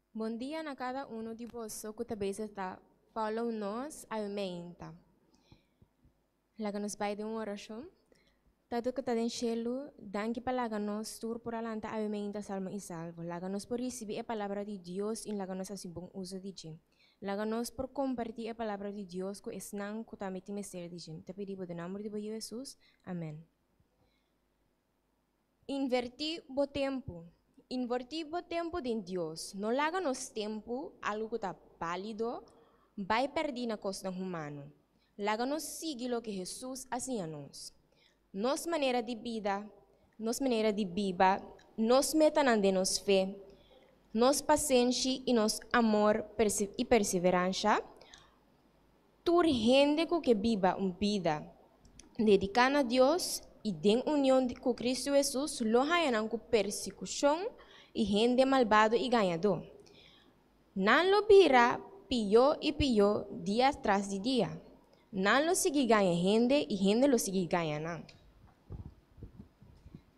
Bon dia na kada unu di boso ku ta bezig ta follow nos aumenta. Laga nos bai den un orashon. Tata ku ta den shelu, danki pa laga nos tur por a lanta aumenta salmo i salvo. Laga nos por risibí e palabra di Dios i laga nos hasi bon uso di dje. Laga nos por kompartí e palabra di Dios ku esnan ku tambe tin mester di dje. Mi ta pidi bo den nòmber di bo Yu Hesus. Amèn. Invertí bo tempu. Invertí bo tempu den Dios. No laga nos tempu, algu ku ta bálido, bai pèrdí na kosnan humano. Laga nos sigui loke Hesus a siña nos. Nos manera di bida, nos manera di biba, nos metanan den nos fe, nos pasenshi i nos amor i perseveransha, Tur hende ku ke biba un bida dediká na Dios i den union ku Kristu Hesus lo haña nan ku persekushon i hende malbado i gañadó. Nan lo bira pió i pió dia tras di dia. Nan lo sigui gaña hende i hende lo sigui gaña nan.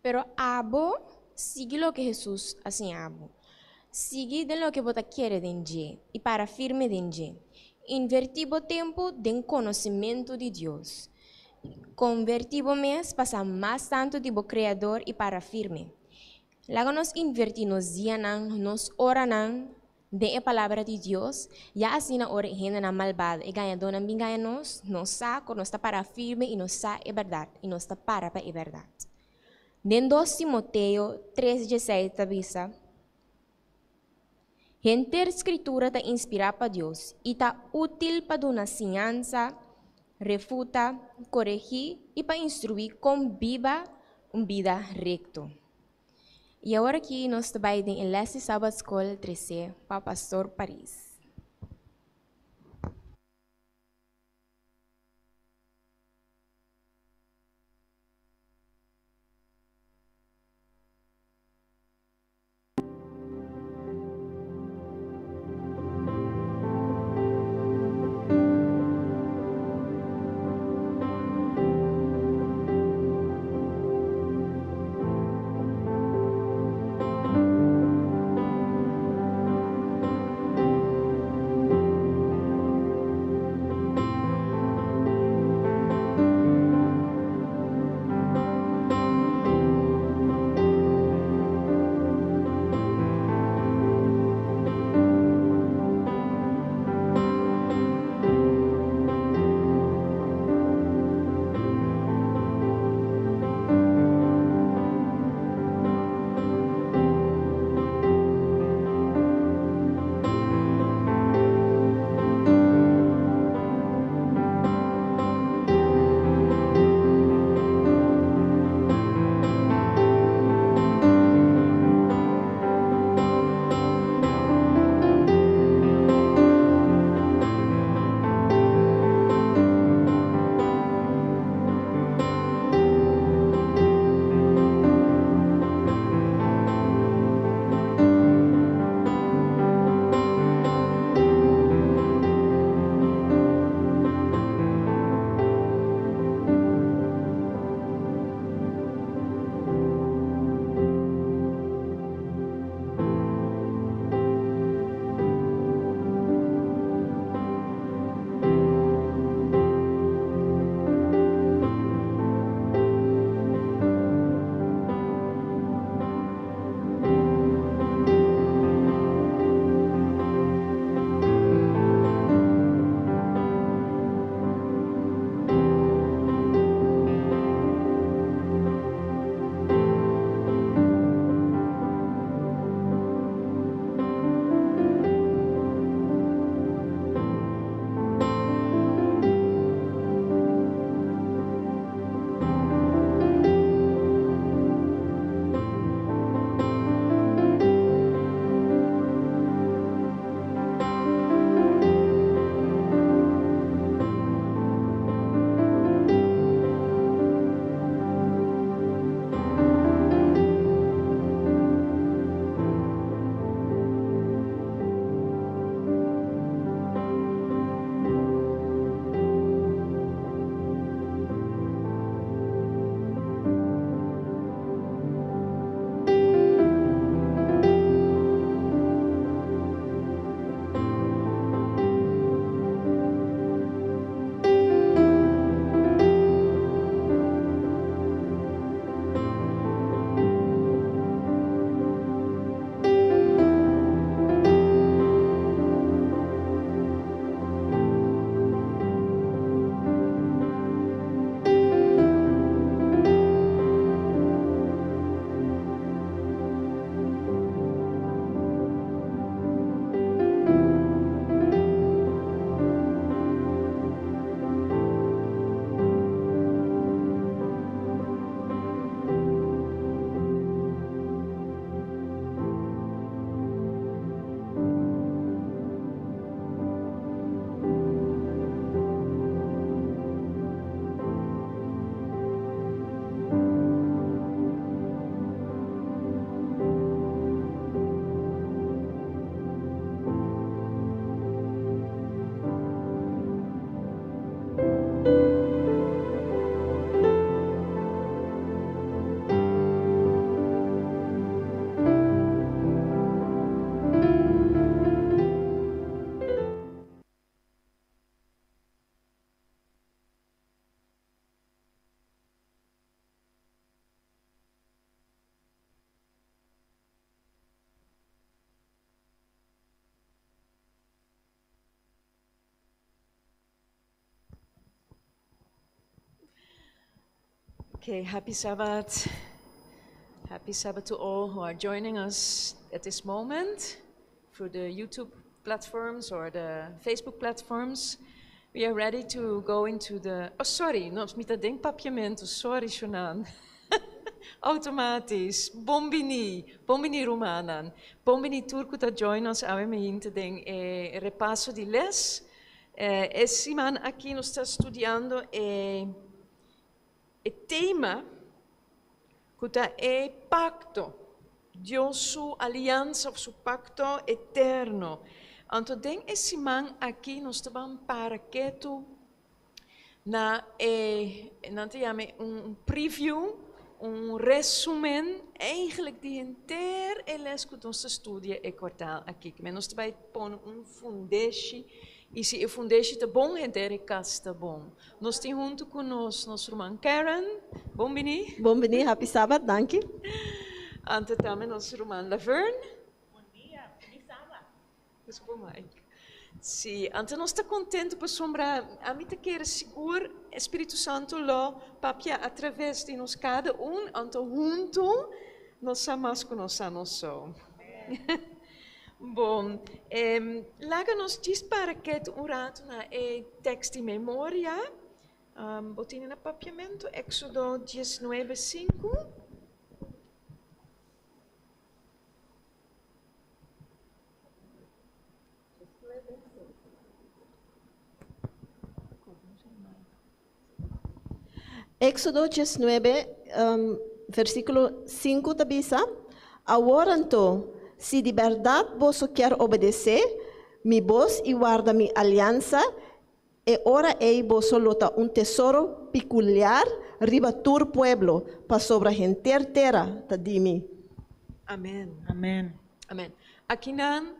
Pero abo sigui loke Hesus a siña bo. Sigui den loke bo ta kere den dje i para firme den dje. Invertí bo tempu den konosementu di Dios. Konvertí bo mes pa sa mas tantu di bo Kreador i para firme. Laga nos invertí nos dianan, nos oranan, Den e Palabra di Dios, ya asina ora e hendenan malbado, e gañadónan bin gaña nos, nos sa ku nos ta pará firme i nos sa e bèrdat i nos ta para pa e bèrdat. Den dos Timoteo tres dieseis ta bisa, Henter Skritura ta inspirá pa Dios i ta útil pa duna siñansa, refuta, koregí i pa instruí kon biba un bida rekto. I awor aki nos ta bai den e les di Sabbat School tresé pa Pastor Paris. Okay, happy Sabbath. Happy Sabbath to all who are joining us at this moment through the YouTube platforms or the Facebook platforms. We are ready to go into the. Oh, sorry, nos mi ta den papiamento. Sorry, Shunan. Automatisch. Bon bini. Bon bini, rumannan. Bon bini tur ku ta join us awe mainta den e repaso di les. E siman aki nos ta studiando e e tema ku ta e pakto, Dios su aliansa òf su pakto eterno. Anto den e siman aki nos ta ban para ketu na e, nan ta yama e un preview, un resumen eigenlijk di henter e les ku nos ta studia e kwartaal aki. Kimen nos ta bai pone un fundeshi i si e fundeshi ta bon henter e kas ta bon. Nos tin huntu ku nos nos ruman Karen. Bon bini. Bon bini, happy Sabbath, danki. Anto tambe nos ruman Laverne. Bon dia, feliz Sabbath. Disculpa Mike. Sí, anto nos ta contento pasobra ami ta kere sigur e Spiritu Santo lo papia a traves di nos cada un, anto hunto nos sa mas cu nos sa nos so. Bon, laga nos djis para ketu un rato na e tekst di memoria. Bo tene na papiamentu Éxodo diesnuebe sinku. Éxodo diesnuebe, versíkulo sinku ta bisa, Awor anto, si di bèrdat boso kier obedesé mi bos i warda mi aliansa, e ora ei boso lo ta un tesoro pikuliar riba tur pueblo, pasobra henter tera ta di mi. Amèn. Amèn. Amèn. Akinan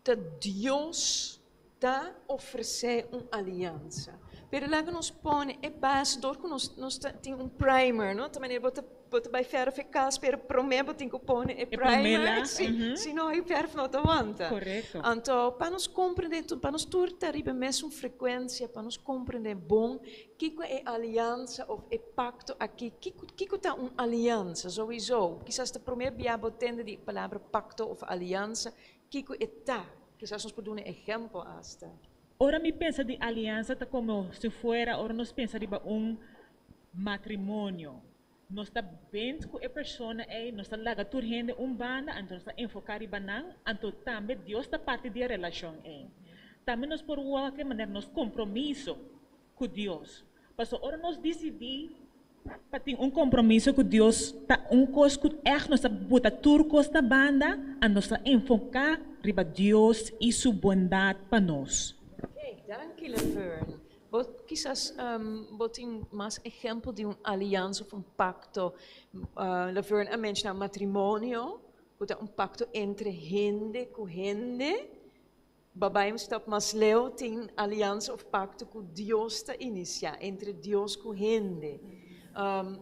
Ta Dios ta ofresé un aliansa. Pero laga nos pone e base dor ku nos nos ta tin un primer, no? Ta manera bo ta bo ta bai fèrf e kas, pero promé bo tin ku pone e E promé primer, la, si, mhm. si no e fèrf no ta wanta. Korekto. Anto pa nos komprendé tur, pa nos tur ta riba e mesun frekuensia, pa nos komprendé bon kiko e aliansa òf e pakto aki, kiko kiko ta un aliansa souiso. Kisas ta promé bia bo tende di e palabra pakto òf aliansa, Kiko e ta? Kisas nos por duna ehèmpel asta. Ora mi pensa di aliansa ta komo si fuera ora nos pensa riba un matrimonio. Nos ta bent ku e persona ei, nos ta laga tur hende un banda, anto nos ta enfoká riba nan, anto tambe Dios ta parti di e relashon ei. Tambe nos por wak e manera nos kompromiso ku Dios. Pasobra ora nos disidí pa tin un kompromiso ku Dios ta un kos ku ègt nos ta buta tur kos na banda a nos ta enfoká riba Dios i su bondat pa nos. Oké, danki Laverne. Bo kisas bo tin mas ehèmpel di un aliansa òf un pakto. Laverne a menshoná matrimonio, ku ta un pakto entre hende ku hende. Ba bai un stap mas leu, tin aliansa of pakto ku Dios ta inisiá entre Dios ku hende.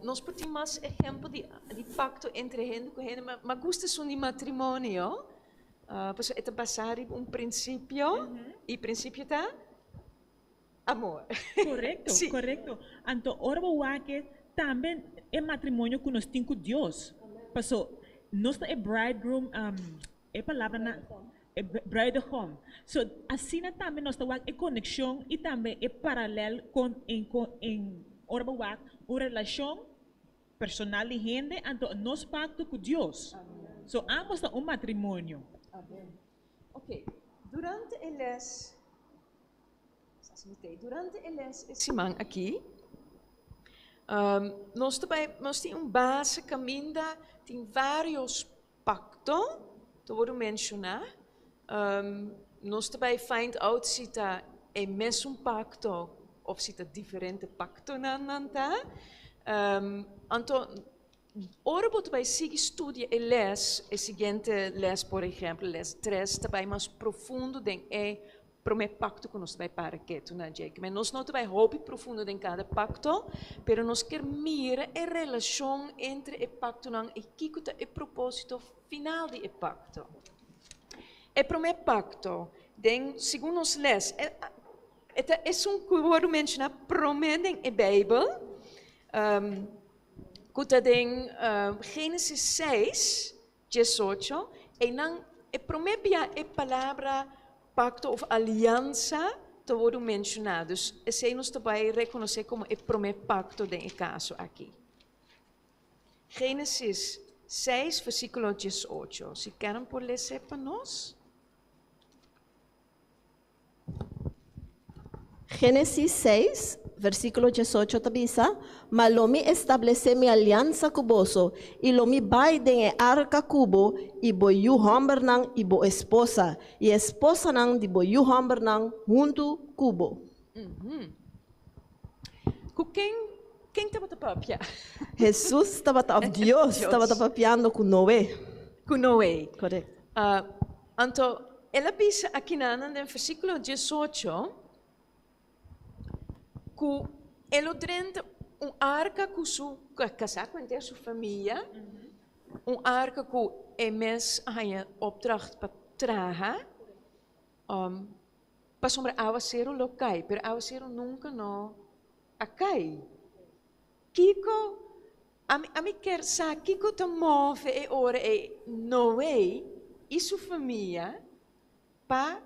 Nos por tin mas ehèmpel di di pakto entre hende ku hende, ma ma gusta esun di matrimonio, pasobra e ta basá riba un prinsipio, i prinsipio ta amor. Korekto, korekto. Anto ora bo wak e tambe e matrimonio ku nos tin ku Dios, paso nos ta e bridegroom, e palabra na e bruidegom. So asina tambe nos ta wak e konekshon i tambe e paralel kon en kon en ora bo wak un relashon personal di hende anto nos pakto ku Dios. So ambos ta un matrimonio. Amen. Ok, durante e les Durante e les e siman aki, nos ta bai, nos tin un base kaminda tin vários pakto ta wòrdu menshoná. Nos ta bai find out si ta e mesun pakto òf si ta diferente paktonan nan ta. Anto ora bo ta bai sigui studia e les, e siguiente les por ehèmpel, les tres, ta bai mas profundo den e Promé pakto ku nos ta bai para ketu na dje. Kimen nos no ta bai hopi profundo den kada pakto, pero nos kier mira e relashon entre e paktonan i kiko ta e propósito final di e pakto. E promé pakto, den segun nos les, e ta esun ku wòrdu menshoná promé den e Beibel. Ku ta den Génesis 6, 18, einan e promé bia e palabra pakto òf aliansa ta wòrdu menshoná. Dus esei nos ta bai rekonosé komo e promé pakto den e kaso aki. Génesis 6, versíkulo 18. Si Karen por les'é pa nos. Génesis 6, versíkulo 18 ta bisa, Ma lo mi establesé mi aliansa ku boso, i lo mi bai den e arka ku bo i bo yu hòmbernan i bo esposa, i esposanan di bo yu hòmbernan huntu ku bo. Ku ken ken tabata papia? Hesus tabata, òf Dios tabata papiando ku Noe. Ku Noe. Korekto. Anto, el a bisa akinanan den versíkulo 18 ku e lo drenta un arka ku su kasá ku henter su famia, un arka ku e mes a haña opdracht pa traha, pasobra awaseru lo kai, pero awaseru nunka no a kai. Kiko Ami ami kier sa kiko ta move e ora ei Noe i su famia pa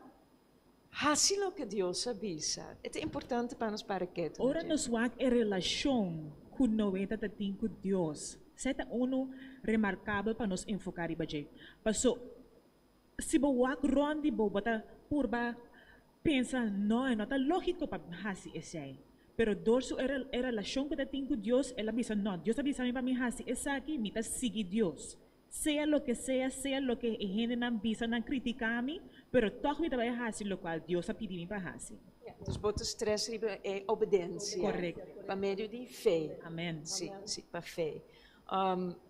hasi loke Dios a bisa. E ta importante pa nos para ketu na dje. Ora nos wak e relashon ku Noe ta ta tin ku Dios, esei ta unu remarkabel pa nos enfoká riba dje. Paso, si bo wak rònt di bo, bo ta purba pensa, No, e no ta lógiko pa hasi esei. Pero dor su e e relashon ku ta tin ku Dios, el a bisa, No, Dios a bisa mi pa mi hasi esaki, mi ta sigui Dios. Sea loke sea, sea loke e hendenan bisa, nan kritiká mi, pero tòg mi ta bai hasi lokual Dios a pidi mi pa hasi. Ya, dus bo ta stres riba e obedensia. Korekto. Pa medio di fe. Amen. Sí, sí, pa fe.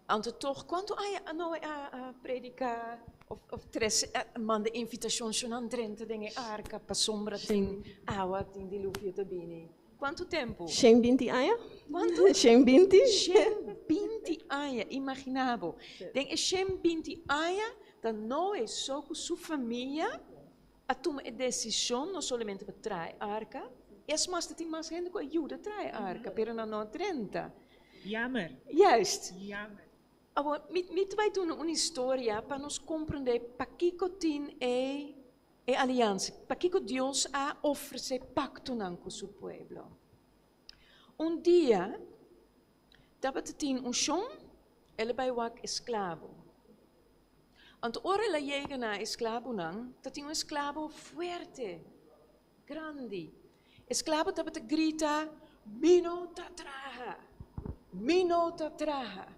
Anto tòg, kuantu aña Noe a prediká òf trese, a manda invitashon shonnan drenta den e arka pasobra tin awa, tin diluvio ta bini? Kuantu tempu? 120 aña. Kuantu? 120. 120 aña, imaginá bo. Den e 120 aña ta Noe so ku su famia a tuma e desishon no solamente pa traha e arka, es mas ta tin mas hende ku a yuda traha e arka, pero nan no a drenta. Jammer. Juist. Jammer. Awor, mi, mi ta bai duna un historia pa nos komprendé pakiko tin e, e aliansa, pakiko Dios a ofresé paktonan ku su pueblo. Un dia, tabata tin un shon, el a bai wak esklabo. Anto ora el a yega na e esklabonan, ta tin un esklabo fuerte, grandi. Esklabo tabata grita, Mi no ta traha! Mi no ta traha!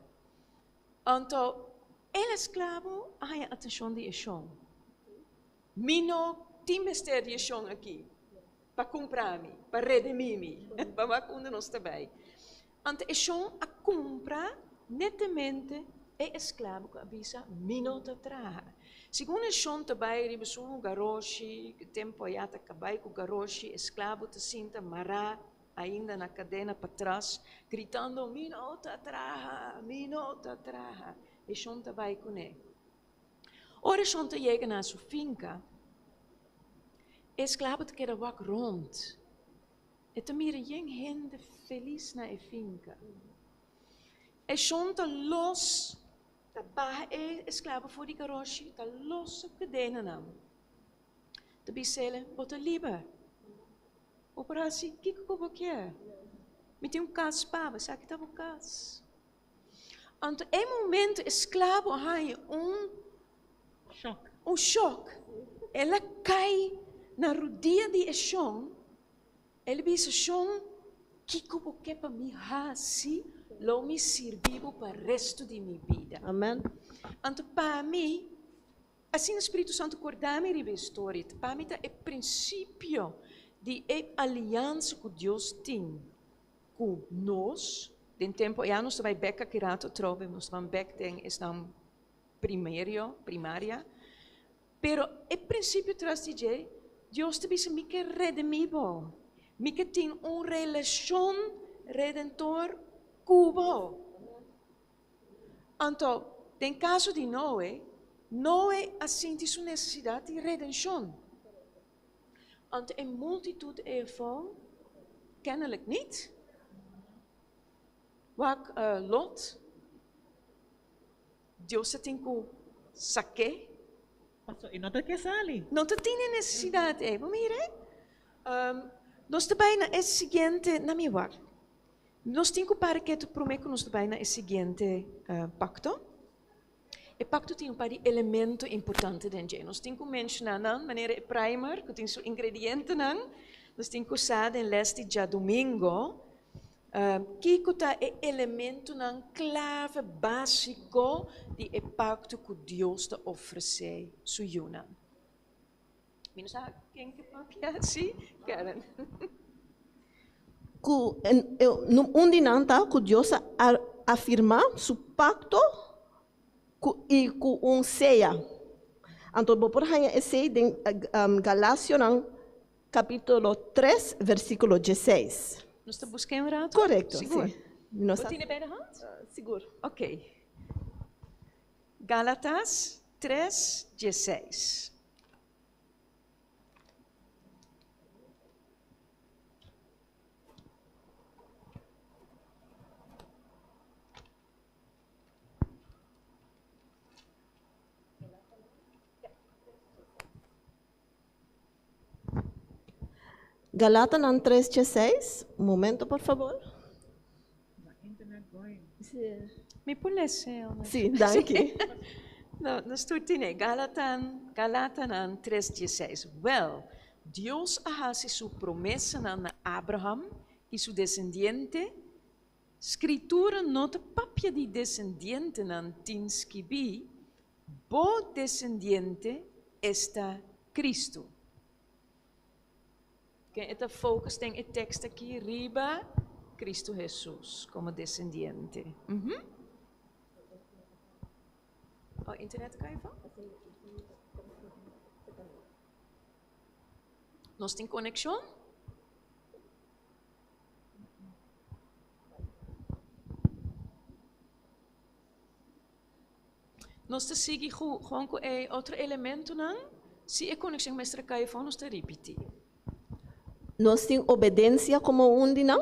Anto el esklabo a haña atenshon di e shon. Mi no tin mester di e shon aki pa kumpra mi, pa redimí mi, pa wak unda nos ta bai. Anto e shon a kumpra netamente e esklabo ku a bisa, Mi no ta traha. Segun e shon ta bai riba su garoshi, ku tempu ayá ta kabai ku garoshi, esklabo ta sinta mará ainda na kadena patras, gritando, Mi no ta traha! Mi no ta traha! E shon ta bai kuné. Ora e shon ta yega na su finka, e esklabo ta keda wak rònt. E ta mira yen hende felis na e finka. E shon ta los, ta baha e esklabo for di garoshi, ta los su kadenanan. Ta bis'el, Bo ta liber. Bo por hasi kiko ku bo kier. Mi tin un kas pa bo, esaki ta bo kas. Anto e momento e sklabo a haña un Shòk. Un shòk. El a kai na rudia di e shon. El a bisa, Shon, kiko bo ke pa mi hasi? Lo mi sirbi bo pa restu di mi bida. Amen. Anto pa mi, asina Spiritu Santu korda mi riba e storia, pa mi ta e prinsipio di e aliansa ku Dios tin ku nos den tempu ayá. Nos ta bai bèk aki rato atrobe, nos ta ban bèk den esnan primerio, primaria. Pero e prinsipio tras di dje, Dios ta bisa, Mi ke redimí bo. Mi ke tin un relashon redentor ku bo. Anto, den kaso di Noe, Noe a sinti su nesesidat di redenshon. Anto e multitut ervan kennelijk niet. Wak Lot, Dios a tin ku sak'é. Paso e no ta ke sali. No ta tin e nesesidat ei. Bo mira? Nos ta bai na e siguiente, na mi wak. Nos tin ku para ketu promé ku nos ta bai na e siguiente pakto. E pakto tin un par di elemento importante den dje. Nos tin ku menshoná nan manera e primer ku tin su ingredientenan. Nos tin ku sa den les di djadumingo kiko ta e elementonan klave básiko di e pakto ku Dios ta ofresé su yunan. Mi no sa ken ke papia, sí, Karen. Ku un di nan ta ku Dios a afirmá su pakto ku i ku un sea. Anto bo por haña esei den Galasionan kapítulo 3 versíkulo 16. Nos ta busk'é un ratu? Korekto, Sigur. sí. Mi no Bo sa. tene bij de hand? Sigur. Oké. Galatas 3, 16. Galatanan 3, 16. Un momento, por fabor. Mi por lesa, Elmer? Sí, danki. No, nos tur tine. Galatan, Galatanan 3, 16. Wel, Dios a hasi su promesanan na Abraham i su desendiente. Skritura no ta papia di desendientenan tin skibí, Bo desendiente esta Cristo. Ken e ta focus den e tekst aki riba Cristo Jesus como desendiente. Mhm. Oh, internet a kai afó? Nos tin konekshon? Nos ta sigui gewoon ku e otro elementonan. Si e konekshon mester a kai afó, nos ta ripití. Nos tin obedensia komo un di nan.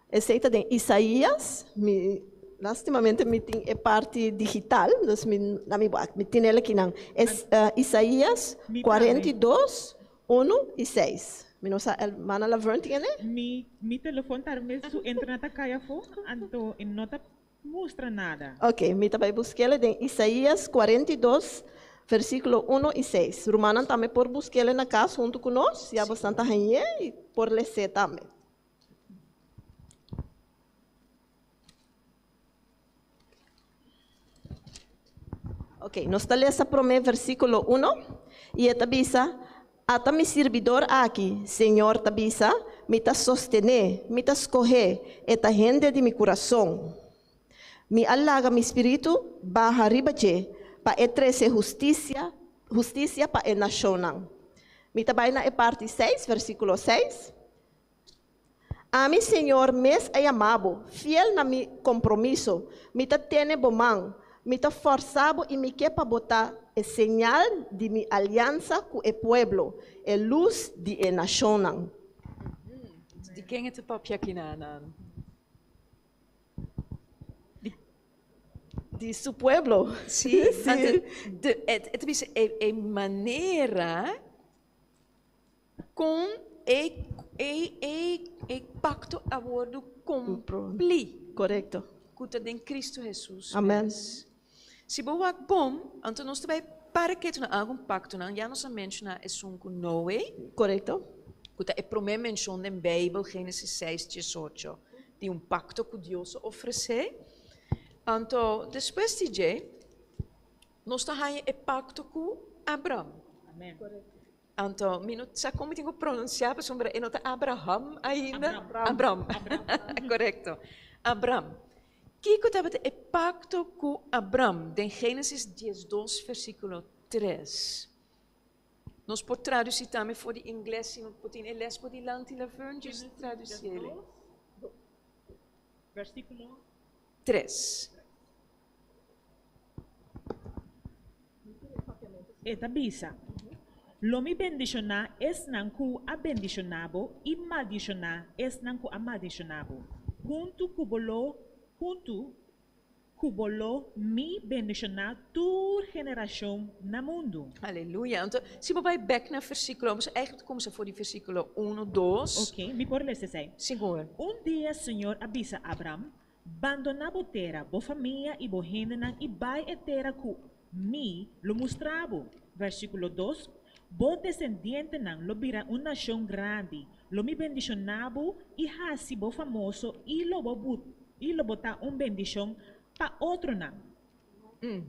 Esei ta den Isaías. Mi, lastimamente mi tin e parti digital, dus mi, na mi wak, mi tin el akinan. Es Isaías Mi tambe. 42, 1 i 6. Mi no sa, hermana Laverne tin ene? Mi, mi telefon ta mes su internet a kai afó, anto e no ta Mustra nada. Ok, mi ta bai busk'el den Isaías 42, versíkulo 1 i 6. Rumannan tambe por busk'el na kas huntu ku nos, ya bosnan ta hañ'é i por les'é tambe. Ok, nos ta lesa promé versíkulo 1 i e ta bisa, Ata mi sirbidor aki, Señor ta bisa, mi ta sostené, mi ta skohé, e ta hende di mi kurason. Mi a laga mi spiritu baha riba dje, pa e trese hustisia, hustisia pa e nashonnan. Mi ta bai na e parti seis, versíkulo seis. Ami, Señor, mes a yama bo, fiel na mi kompromiso. Mi ta tene bo man, mi ta fòrsa bo i mi ke pa bo ta e señal di mi aliansa ku e pueblo, e lus di e nashonnan. Di ken e ta papia kinanan? Di. Di su pueblo. Sí, anto de, e ta bisa e e manera. Kon e e e e pakto a wordu kumplí. Korekto. Ku ta den Kristu Hesus Amen. mes. Si bo wak bon, anto nos ta bai para ketu na algun paktonan. Ya nos a menshoná esun ku Noe. Korekto. Ku ta e promé menshon den Beibel, Génesis seis, diesocho, di un pakto ku Dios a ofresé. Anto despues di dje, nos ta haña e pakto ku Abram. Amen. Anto, mi no sa kon mi tin ku pronunsiá pasobra e no ta Abraham ainda. Abram. Korekto. Abram. Kiko tabata e pakto ku Abram den Génesis 12 versíkulo 3? Nos por tradusí tambe for di ingles si bo tin e les por dilanti, Laverne, just tradusí el. Versíkulo 3. E ta bisa, Lo mi bendishoná esnan ku a bendishoná bo i maldishoná esnan ku a maldishoná bo. Huntu ku bo lo huntu ku bo lo mi bendishoná tur generashon na mundu. Aleluya. Anto, si bo bai bèk na versíkulo, nos eigenlijk kuminsá for di versíkulo 1, 2. Ok, mi por lesa esei. Sigur. Un dia Señor a bisa Abram, Bandoná bo tera, bo famia i bo hendenan i bai e tera ku Mi lo mustra bo. Versíkulo 2, Bo desendientenan lo bira un nashon grandi, lo Mi bendishoná bo i hasi bo famoso i lo bo i lo bo ta un bendishon pa otronan.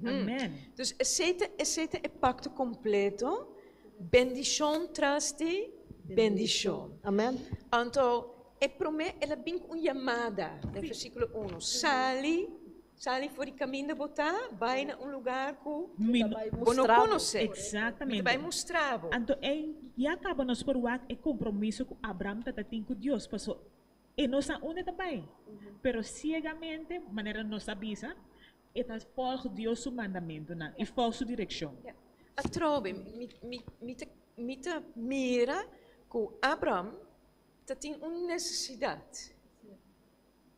Amèn. Dus esei ta, esei ta e pakto kompleto, bendishon tras di bendishon. Amèn. Anto, e promé el a bin ku un yamada den versíkulo uno, Sali, sali for di kaminda bo ta, bai na un lugar ku Mi no bo no konosé. Mi ta Eksaktamente. bai mustra bo. Anto ei ya kaba nos por wak e kompromiso ku Abraham ta ta tin ku Dios, paso e no sa unda e ta bai. Pero siegamente, manera nos a bisa, e ta volg Dios su mandamentunan i volg su direkshon. Ya. Atrobe, mi, mi, mi ta, mi ta mira ku Abraham ta tin un nesesidat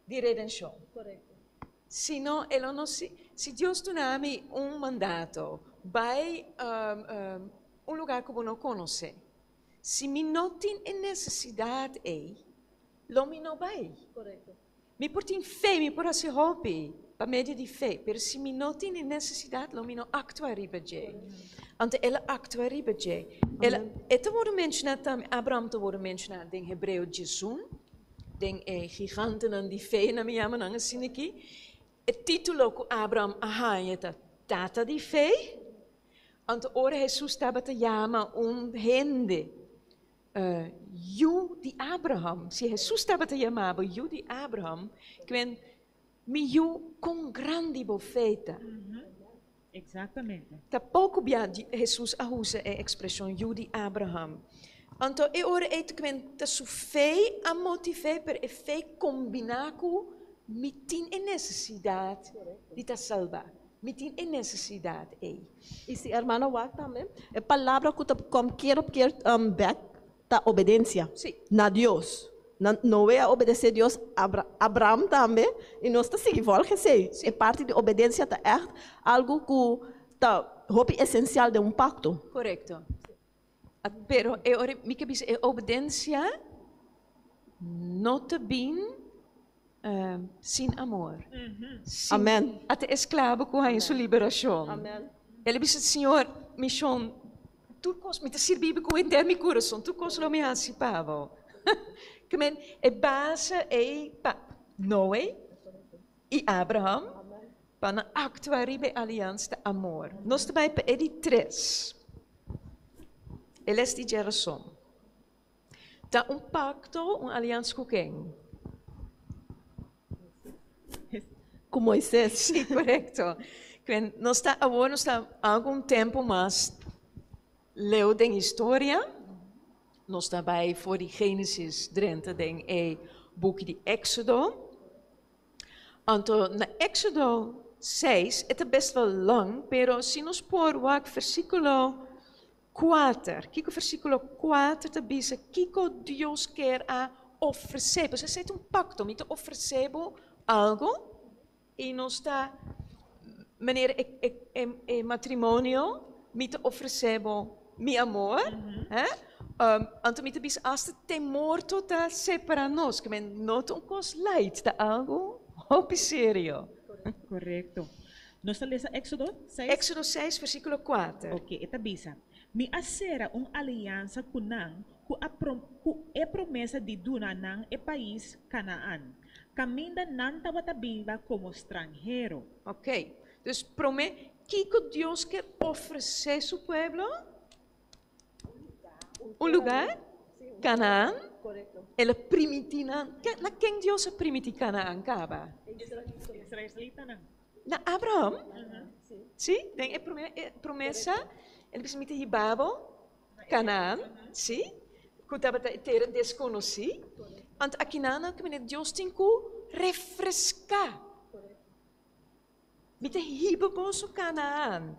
di redenshon. Si no, e lo no si, si Dios duna mi un mandato, bai un lugar ku bo no konosé, si mi no tin e nesesidat ei, lo mi no bai. Mi por tin fe, mi por hasi hopi pa medio di fe, pero si mi no tin e nesesidat, lo mi no aktua riba dje. Anto el a aktua riba dje. El a, e ta wòrdu menshoná tambe, Abraham ta wòrdu menshoná den Hebreo diesun, den e gigantenan di fe, nan mi yama nan asina aki. E título ku Abraham a haña ta Tata di Fe. Anto ora Hesus tabata yama un hende yu di Abraham, si Hesus tabata yama bo yu di Abraham, kwen mi yu kon grandi bo fe ta. Exactamente. Ta poko bia Hesus a usa e ekspreshon yu di Abraham. Anto e ora ei ta kwen ta su fe a motiv'é, pero e fe kombiná ku mi tin e nesesidat di ta salbá. Mi tin e nesesidat ei. I si hermano wak tambe, e palabra ku ta kom keer op keer bek ta obedensia na Dios. Na Noe a obedesé Dios, Abraham tambe, i nos ta sigui volg esei. E parti di obedensia ta ègt algu ku ta hopi esensial den un pakto. Korekto. Pero e ora mi ke bisa e obedensia no ta bin sin amor. Sin Amen. Ata esklabo ku haña su liberashon. Amen. El a bisa, Señor, mi shon, tur kos, mi ta sirbi bo ku henter mi kurason, tur kos lo mi hasi pa bo. Ke men, e base ei pa Noe i Abraham pa nan aktua riba e aliansa ta amor. Nos ta bai pa e di tres. E les di djerason. Ta un pakto, un aliansa ku ken? Ku Moises. Sí, korekto. Kwen nos ta awor nos ta algun tempu mas leu den historia. Nos ta bai for di Génesis drenta den e buki di Éksodo. Anto na Éksodo 6, e ta best wel lang, pero si nos por wak versíkulo 4. Kiko versíkulo 4 ta bisa? Kiko Dios kier a ofresé? Pasobra esei ta un pakto. Mi ta ofresé bo algu i nos ta, manera e, e, e, e matrimonio, mi ta ofresé bo mi amor, hè? Anto mi ta bisa asta te morto ta separá nos, ke men no ta un kos light, ta algu hopi serio. Korekto. Nos ta lesa Éxodo 6? Éxodo 6, versíkulo 4. Oké, e ta bisa, Mi a sera un aliansa ku nan ku a ku e promesa di duna nan e pais Kanaan, kaminda nan tabata biba komo stranhero. Oké, dus promé, kiko Dios ke ofresé su pueblo? Un lugar, Kanaan. El a primintí nan. Na ken Dios a primintí Kanaan kaba? Israelitanan. Na Abraham. Sí, den e promé e promesa, el a bisa mi ta hiba bo Kanaan, sí, ku tabata e tera deskonosí. Anto akinan nan kaminda Dios tin ku refreská. Mi ta hiba boso Kanaan.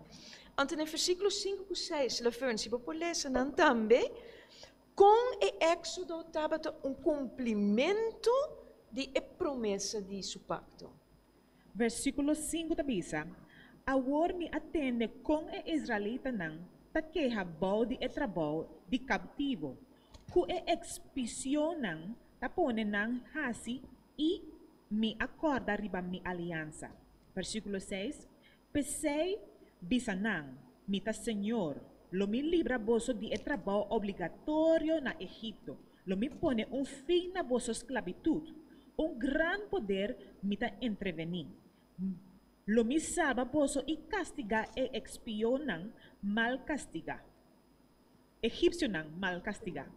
Anto na versíkulo 5 ku 6, Laverne, si bo por lesa nan tambe, kon e Éksodo tabata un kumplimentu. di e promesa di su pakto. Versíkulo 5 ta bisa: Awor mi a tende kon e israelitanan ta keha bou di e trabou di kaptivo, ku e egipsionan ta pone nan hasi i mi a kòrda riba mi aliansa. Versíkulo 6, P'esei, bisa nan, Mi ta señor, lo mi libra boso di e trabou obligatorio na Egipto, lo mi pone un fin na boso sklabitut. Un gran poder mi ta entrevení. Lo mi salba boso i kastigá e egipsionan mal kastigá. Egipsionan mal kastigá.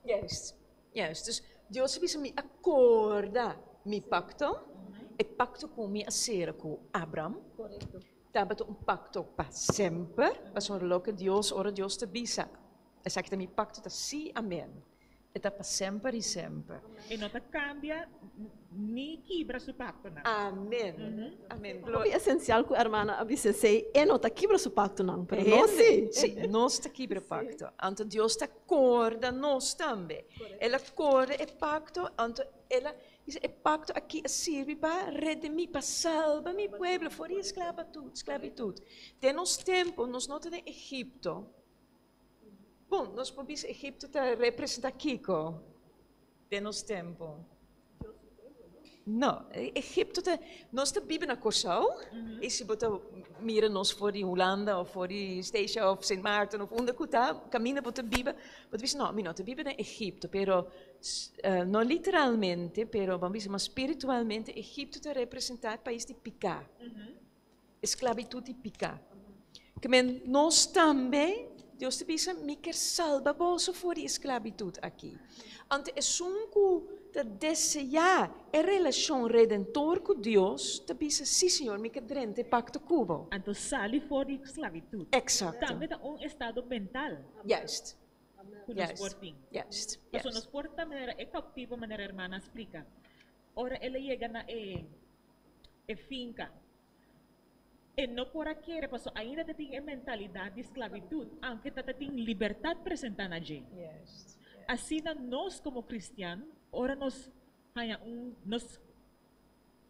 Juist, juist. Dus Dios a bisa, Mi a korda mi pakto, e pakto ku mi a sera ku Abram. Tabata un pakto pa semper, pasobra loke Dios, ora Dios ta bisa, Esaki ta mi pakto, ta sí, amen. E ta pa semper i semper. E no ta kambia ni kibra su paktonan. Amen. Amen. Hopi esensial ku hermana a bisa esei, e no ta kibra su paktonan, pero nos sí. Sí, nos ta kibra pakto. Anto Dios ta korda nos tambe. El a korda e pakto, anto el a bisa e pakto aki a sirbi pa redimí, pa salba mi pueblo for di e sklabitut. Den nos tempu nos no ta den Egipto. Bon, nos por bisa Egipto ta representa kiko den nos tempu? No, Egipto ta, nos ta biba na Kòrsou, i si bo ta mira nos for di Hulanda òf for di Statia òf Sint Maarten òf unda ku ta, kaminda bo ta biba, bo ta bisa no, mi no ta biba den Egipto, pero no literalmente, pero bo a bisa mas spiritualmente Egipto ta representa e pais di piká. Esklabitut di piká. Ke men nos tambe, Dios ta bisa, mi kier salba boso for di e sklabitut aki. Anto esun ku ta deseá e relashon redentor ku Dios ta bisa, sí Señor, mi ke drenta e pakto ku bo. Anto sali for di sklabitut. Eksakto. Tambe ta un estado mental. Juist. Ku nos por tin. Juist. Pasobra nos por ta manera e kautivo manera hermana a splika. Ora el a yega na e e finka, e no por a kere pasobra ainda ta tin e mentalidat di sklabitut, aunke ta ta tin libertat presentá na dje. Asina nos komo kristian, ora nos haña un, nos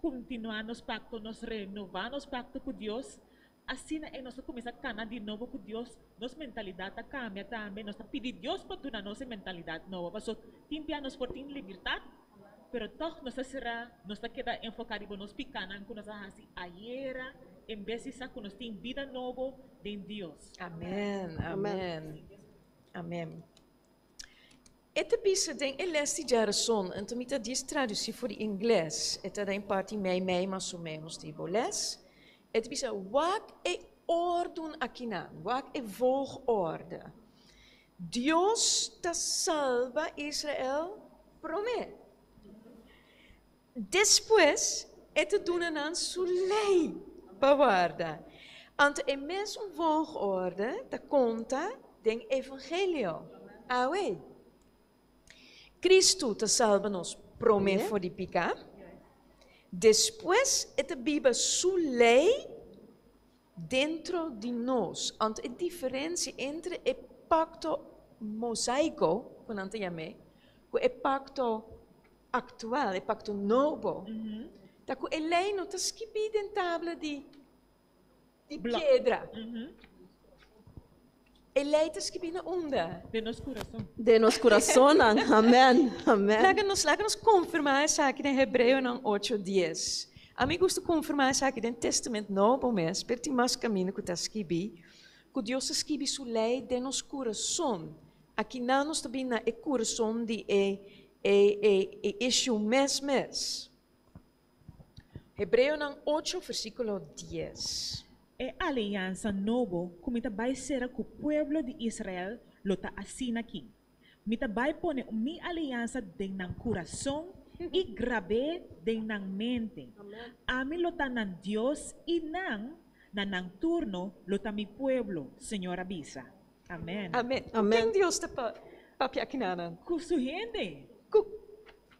kontinuá nos pakto, nos renová nos pakto ku Dios, asina ei nos ta kuminsá kana di nobo ku Dios, nos mentalidat ta kambia tambe, nos ta pidi Dios pa duna nos e mentalidat nobo, pasobra tin bia nos por tin libertat, Pero tòg nos ta será, nos ta keda enfoká riba nos pikánan ku nos a hasi ayera en bes di sa ku nos tin bida nobo den Dios. Amèn, amèn, amèn. E ta bisa den e lès di djarason, anto mi ta djis tradusí for di ingles, e ta den parti mei mei mas o ménos di bo lès. E ta bisa, Wak e òrdun akinan, wak e volgorde. Dios ta salba Israel promé. Despues e ta duna nan su lei pa warda. Anto e mesun volgorde ta konta den evangelio awe. Kristu ta salba nos promé for di piká, despues e ta biba su lei Dentro di nos. Anto e diferensia entre e pakto mosaiko, ku nan ta yam'é, ku e pakto aktual, e pakto nobo, ta ku e lei no ta skibí den tabla di di piedra. E lei ta skibí na unda? Den nos kurason. Den nos kurasonnan. Amèn. Amèn. Laga nos, laga nos konfirmá esaki den Hebreonan ocho dies. Ami gusta konfirmá esaki den Testament Nobo mes, pero tin mas kaminda ku ta skibí, ku Dios ta skibi su lei den nos kurason. Akinan nos ta bin na e kurason di e e e e issue mes mes. Hebreonan ocho versíkulo dies. E aliansa nobo ku mi ta bai sera ku pueblo di Israel lo ta asina aki, Mi ta bai pone mi aliansa den nan kurason i grab'é den nan mente. Ami lo ta nan Dios i nan, na nan turno, lo ta mi pueblo, Señor a bisa. Amèn. Amèn. Ku ken Dios ta papia akinanan? Ku su hende. Ku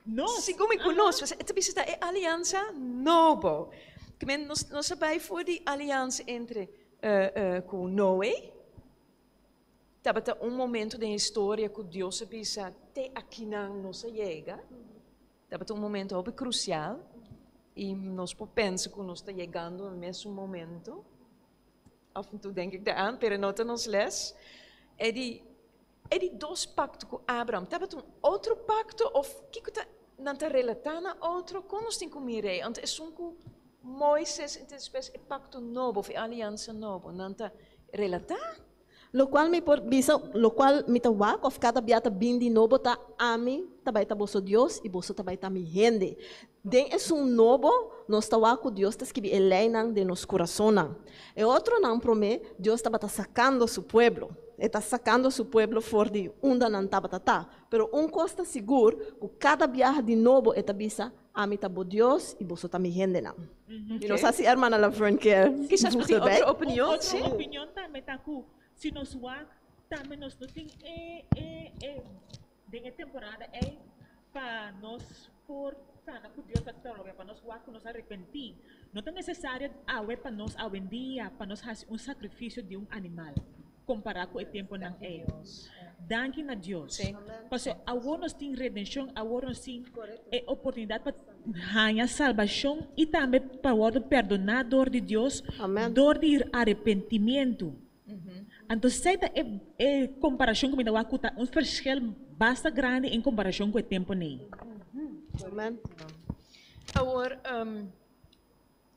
Nos. Segun mi ku nos, pasobra e ta bisa ta e aliansa nobo. Ke men nos nos a bai for di aliansa entre ku Noe, tabata un momento den historia ku Dios a bisa te akinan nos a yega. Tabata un momento hopi crucial y nos por pensa cu nos ta yegando na mesun momento. Af en toe denk ik daaraan, pero no ta nos les. E di, e di dos pacto cu Abraham, tabata un otro pacto of kico ta, nan ta relata na otro? Con nos tin cu mira ei? Anto esun cu Moises y despues e pacto nobo of e aliansa nobo, nan ta relata? Lokual mi por bisa, lokual mi ta wak òf kada bia ta bin di nobo ta, Ami ta bai ta boso Dios i boso ta bai ta mi hende. Den esun nobo, nos ta wak ku Dios ta skibi e leinan den nos kurasonnan. E otronan promé, Dios tabata sakando su pueblo. E ta sakando su pueblo for di unda nan tabata ta. Pero un kos ta sigur, ku kada biaha di nobo e ta bisa, Ami ta bo Dios i boso ta mi hendenan. Mi no sa si hermana Laverne kier Kisas bo tin voeg erbij. otro opinion, Un otro sí. opinion tambe ta ku si nos wak tambe nos no tin e e e den e temporada ei pa nos por kana ku Dios ta trobe pa nos wak ku nos arepentí. No ta nesesario awe pa nos awendia pa nos hasi un sakrifisio di un animal. Kompará ku e tempunan ei. Danki na Dios. Pasobra awor nos tin redenshon, awor nos tin e oportunidat pa haña salbashon i tambe pa wòrdu perdoná dor di Dios dor di arepentimientu. Anto esei ta e e komparashon ku mi ta wak ku ta un verschil basta grandi en komparashon ku e tempunan ei. Awor,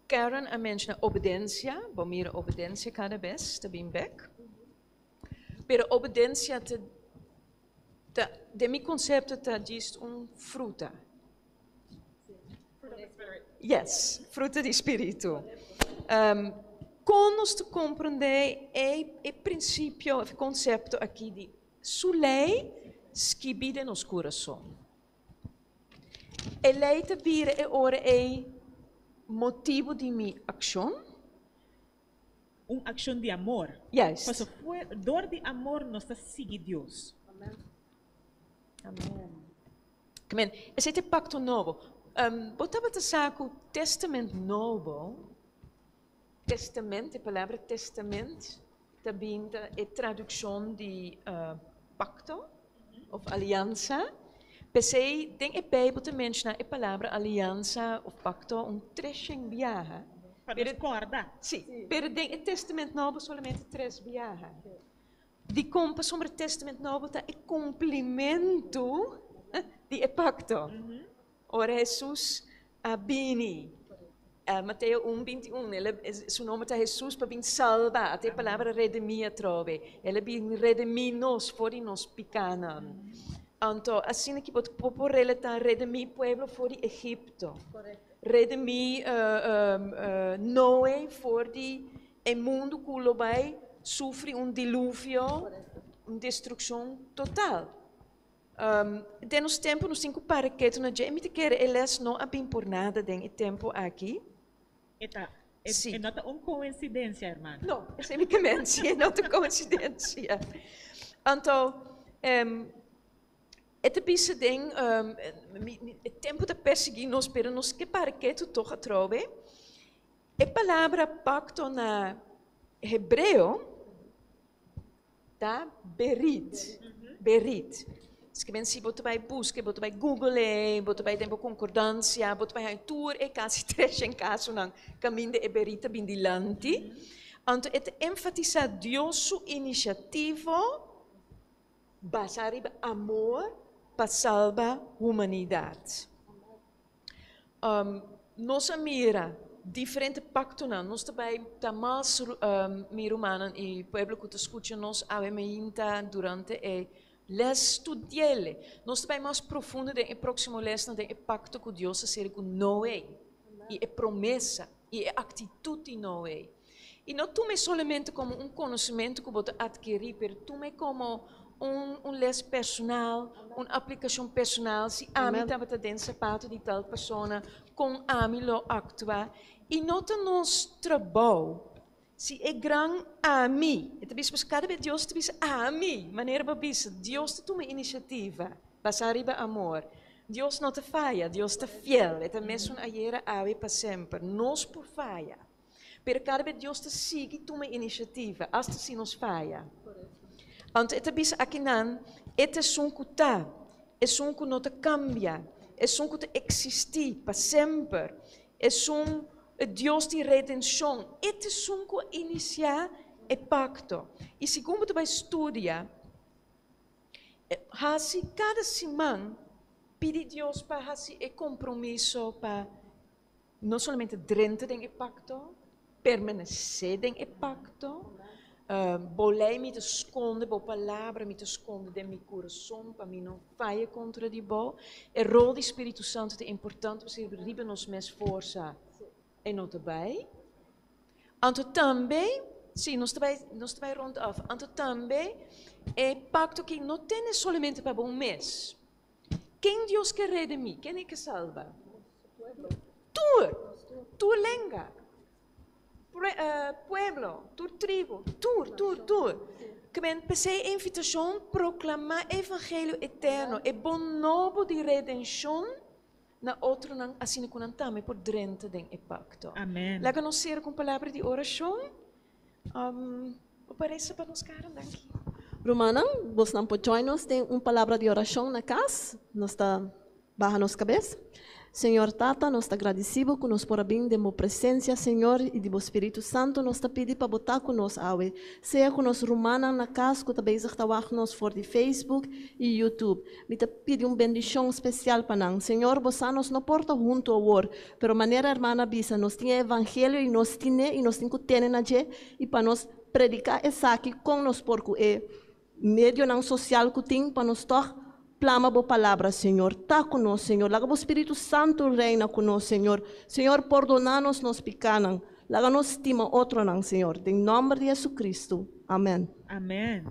Karen a menciona obedencia, bo mira obedencia cada bes ta bin bek. Pero obedencia ta, ta, den mi concepto ta djis un fruta. Yes, fruta di spiritu. Um, con nos ta comprende e, e principio of e concepto aki di su ley skibi den nos curason? E lei ta bira e ora ei motibu di mi akshon? Un akshon di amor. Juist. Pasobra fue dor di amor nos ta sigui Dios. Amen. Amen. Esei ta e pakto nobo. Bo tabata sa ku Testament Nobo, testament, e palabra testament ta bin ta e tradukshon di pakto òf aliansa. P'esei den e Beibel ta menshoná e palabra aliansa òf pakto un treshen biaha. Pa nos kòrda. Sí, pero den e Testament Nobo solamente tres biaha. Dikon? Pasobra e Testament Nobo ta e kumplimentu di e pakto. Ora Hesus a bini, Mateo un, 21, el a, su nomber ta Hesus pa bin salba, ata e palabra redemí atrobe. El a bin redemí nos for di nos pikánan. Anto, asina ki bo ta por por relatá redemí pueblo for di Egipto, redemí Noe for di e mundu ku lo bai sufri un diluvio, un destrukshon total. Den nos tempu nos tin ku para ketu na dje i mi ta kere e les no a bin por nada den e tempu aki. E ta, e, Sí. e no ta un koinsidensia, hermano. No, esei mi ke men, sí, e no ta un koinsidensia. Anto, e ta bisa den, mi, mi, e tempu ta persiguí nos, pero nos ke para ketu tog atrobe. E palabra pakto na hebreo Ta berit, berit. Esaki si bo ta bai buska, bo ta bai google e, bo ta bai den bo konkordansia, bo ta bai haña tur e kasi treshen kasonan kaminda e berit ta bin dilanti. Anto e ta enfatisá Dios su inisiativo basá riba amor pa salba humanidat. Nos a mira diferente pactonan. Nos ta bay ta mas mi rumannan y pueblo cu ta scucha nos awe mainta durante e les studiele. Nos ta bay mas profundo den e proximo lesnan den e pacto cu Dios a cera cu Noe y e promesa y e actitud di Noe. Y no tum'e solamente como un conocimento cu bo ta adkeri, pero tum'e como un un les personal, un aplicacion personal, si ami tabata den zapato di tal persona, con ami lo actua. Y no ta nos trabou, si e gran ami, e ta bisa pasobra cada bes Dios ta bisa ami, manera bo a bisa, Dios ta tuma iniciativa, basa riba amor. Dios no ta faya, Dios ta fiel, e ta mesun ayera, awe y pa semper. Nos por faya. Pero kada bes Dios ta sigui tuma inisiativa, asta si nos faya. Anto e ta bisa akinan, E ta esun ku ta, esun ku no ta kambia, Esun ku ta eksistí pa semper, Esun e Dios di redenshon, e ta esun ku a inisiá e pakto. I segun bo ta bai studia, hasi kada siman pidi Dios pa hasi e kompromiso pa no solamente drenta den e pakto, permanesé den e pakto. Bo lei mi ta skonde, bo palabra mi ta skonde den mi kurason pa mi no faya kontra di bo. E rol di Spiritu Santu ta importante pasobra riba nos mes forsa e no ta bai. Anto tambe, si, nos ta bai, nos ta bai rond af. Anto tambe e pakto aki no tene solamente pa bo mes. Ken Dios ke redimí? Ken e ke salba? Tur! Tur lenga, pueblo, tur tribu, tur, tur, tur. Ke men p'esei e invitashon proklamá e evangelio eterno, e bon nobo di redenshon na otronan asina ku nan tambe por drenta den e pakto. Amen. Laga nos sera ku un palabra di orashon. Bo por resa pa nos, Karen? Danki. Rumannan, bosnan por join nos den un palabra di orashon na kas. Nos ta baha nos kabes. Señor Tata, nos ta gradisí Bo ku nos por a bin den Bo presensia, Señor, i di Bo Spiritu Santu nos ta pidi pa Bo ta ku nos awe. Sea ku nos rumannan na kas ku ta bezig ta wak nos for di Facebook i YouTube. Mi ta pidi un bendishon spesial pa nan. Señor, Bo sa nos no por ta huntu awor, pero manera hermana a bisa, nos tin e evangelio i nos tin'é i nos tin ku tene na dje i pa nos prediká esaki kon nos por ku e medionan sosial ku tin pa nos tòg plama Bo palabra, Señor. Ta ku nos, Señor. Laga Bo Spiritu Santu reina ku nos, Señor. Señor, pordoná nos nos pikánan. Laga nos stima otronan, Señor. Den nòmber di Jesucristo. Amèn. Amèn.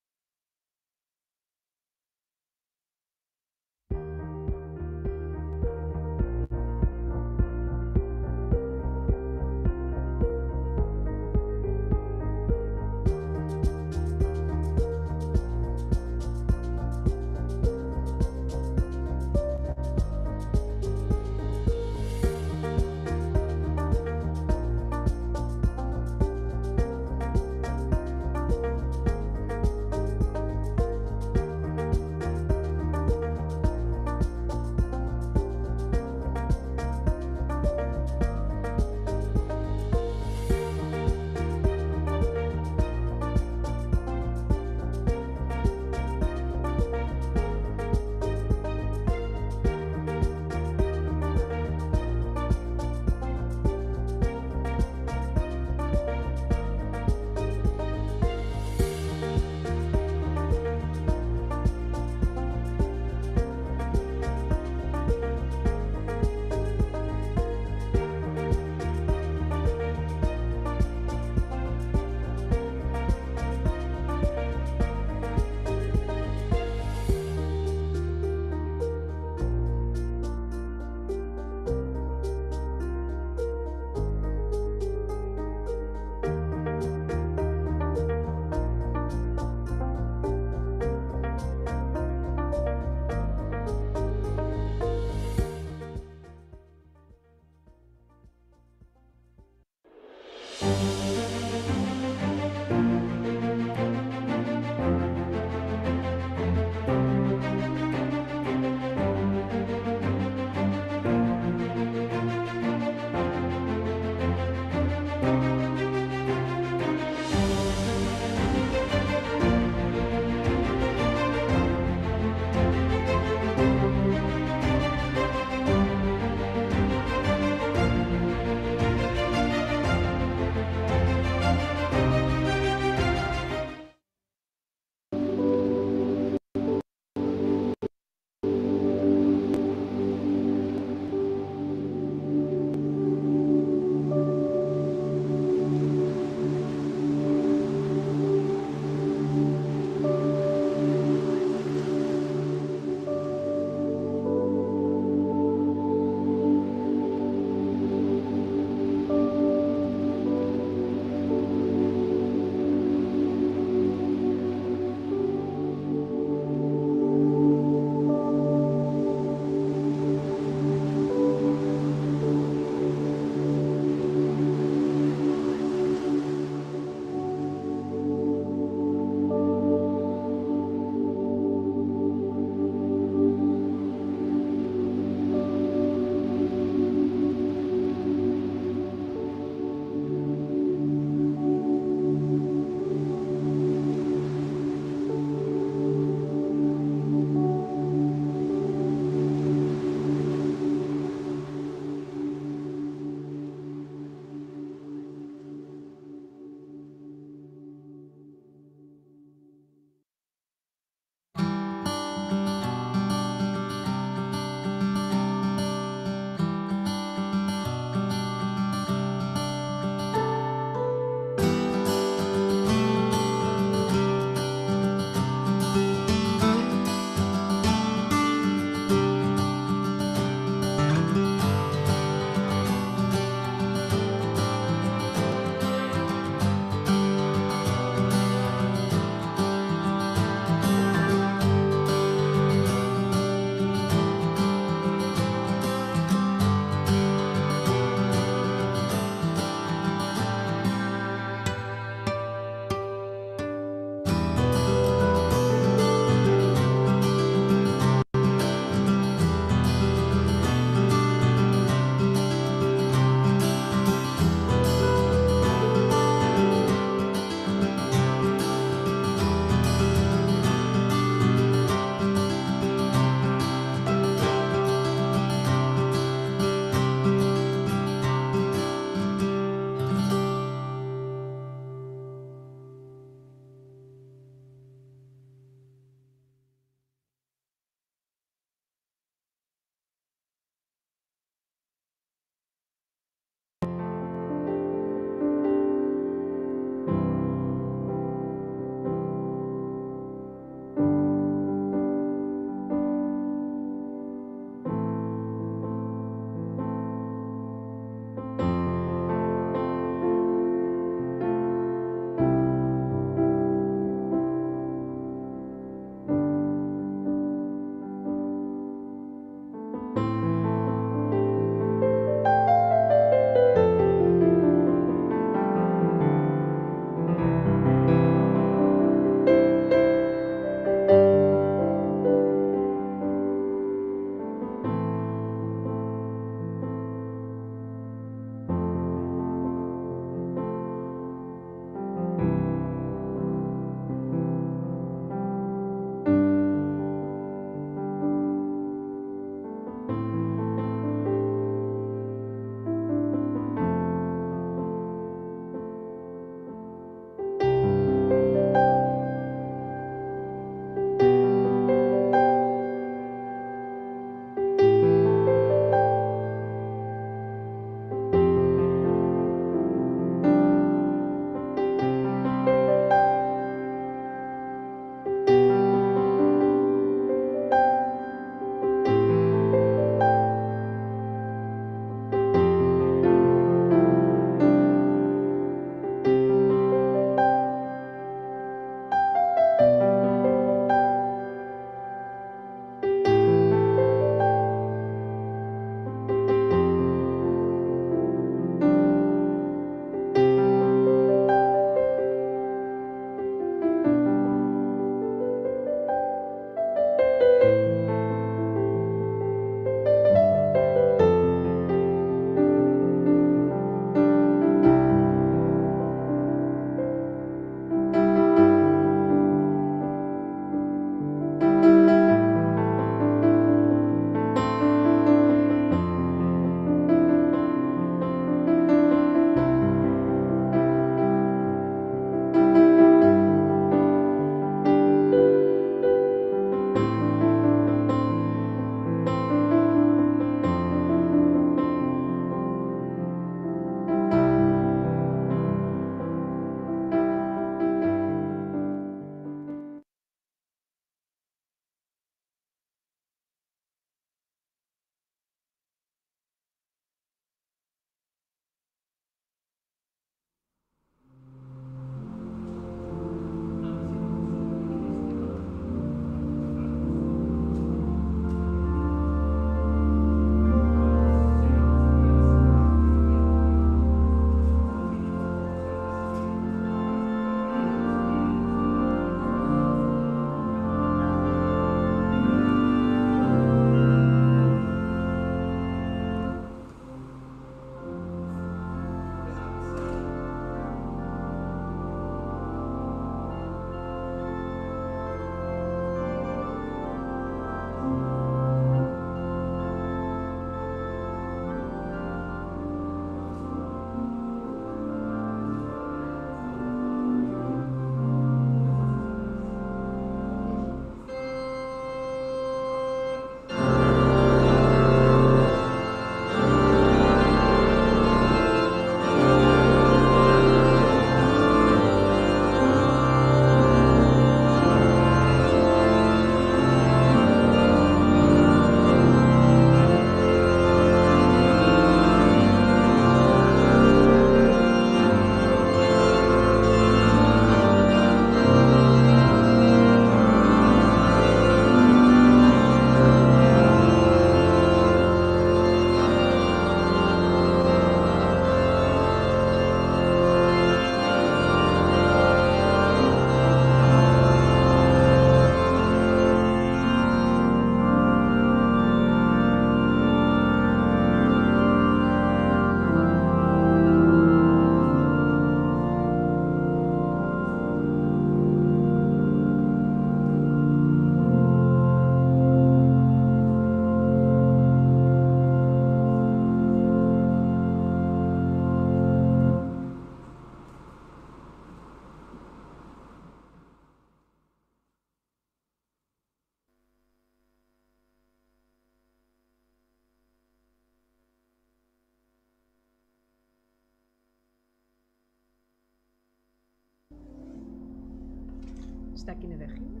Sta in de weg hier.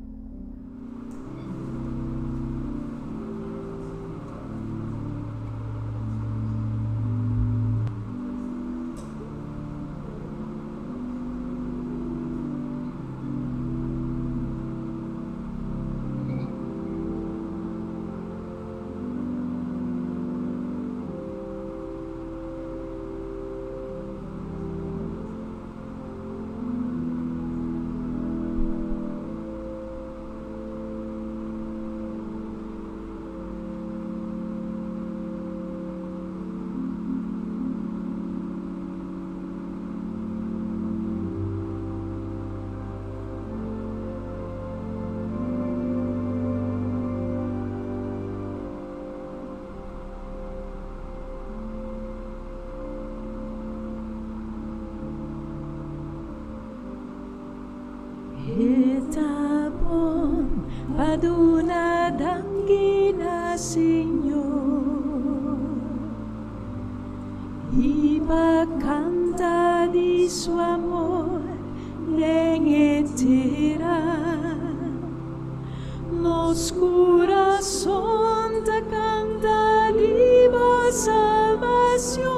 E ta bon pa duna danki na Señor i pa kanta di su amor den e tera. Nos kurason ta kanta di bo salbashon.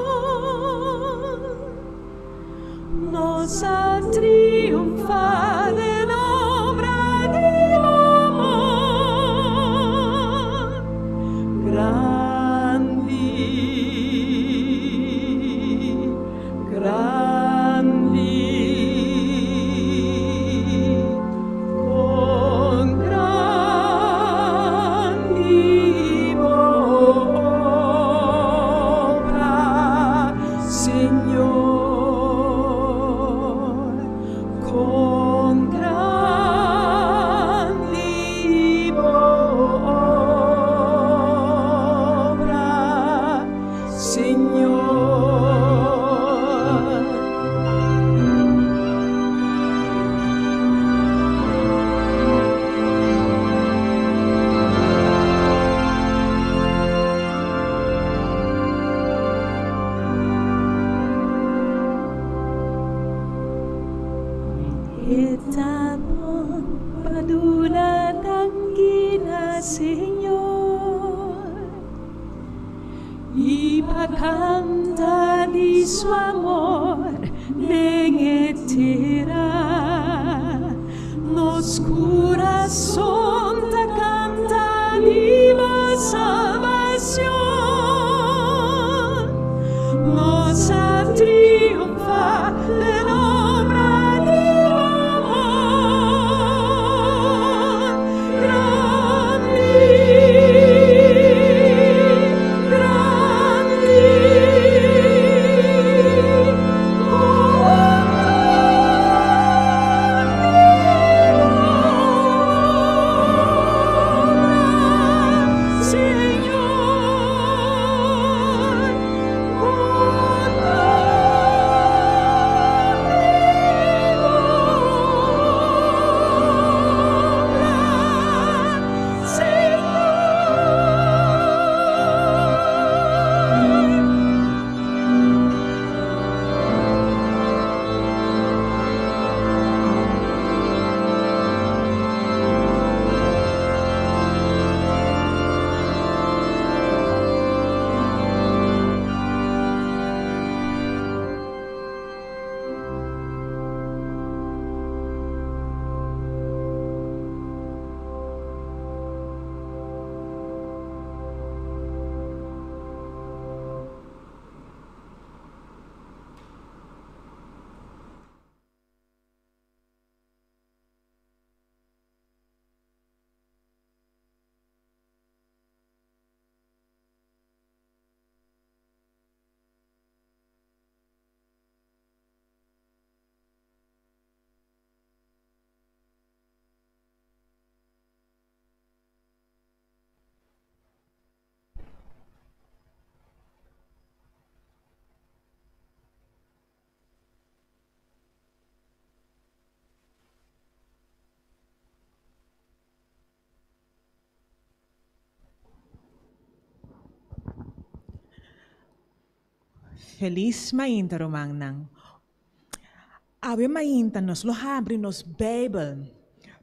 Nos a triunfá den obra di bo amor. Grandi, grandi, kon grandi bo obra, Señor. Kon grandi bo obra, Señor. E ta bon pa duna danki na Señor i pa kanta di su amor den e tera. Nos kurason ta kanta di bo salbashon. Nos a triunfá den obra di bo amor. Grandi, grandi, kon grandi bo obra, Señor. Kon grandi bo obra, Señor. Felis mainta rumannan. Awe mainta nos lo habri nos Beibel.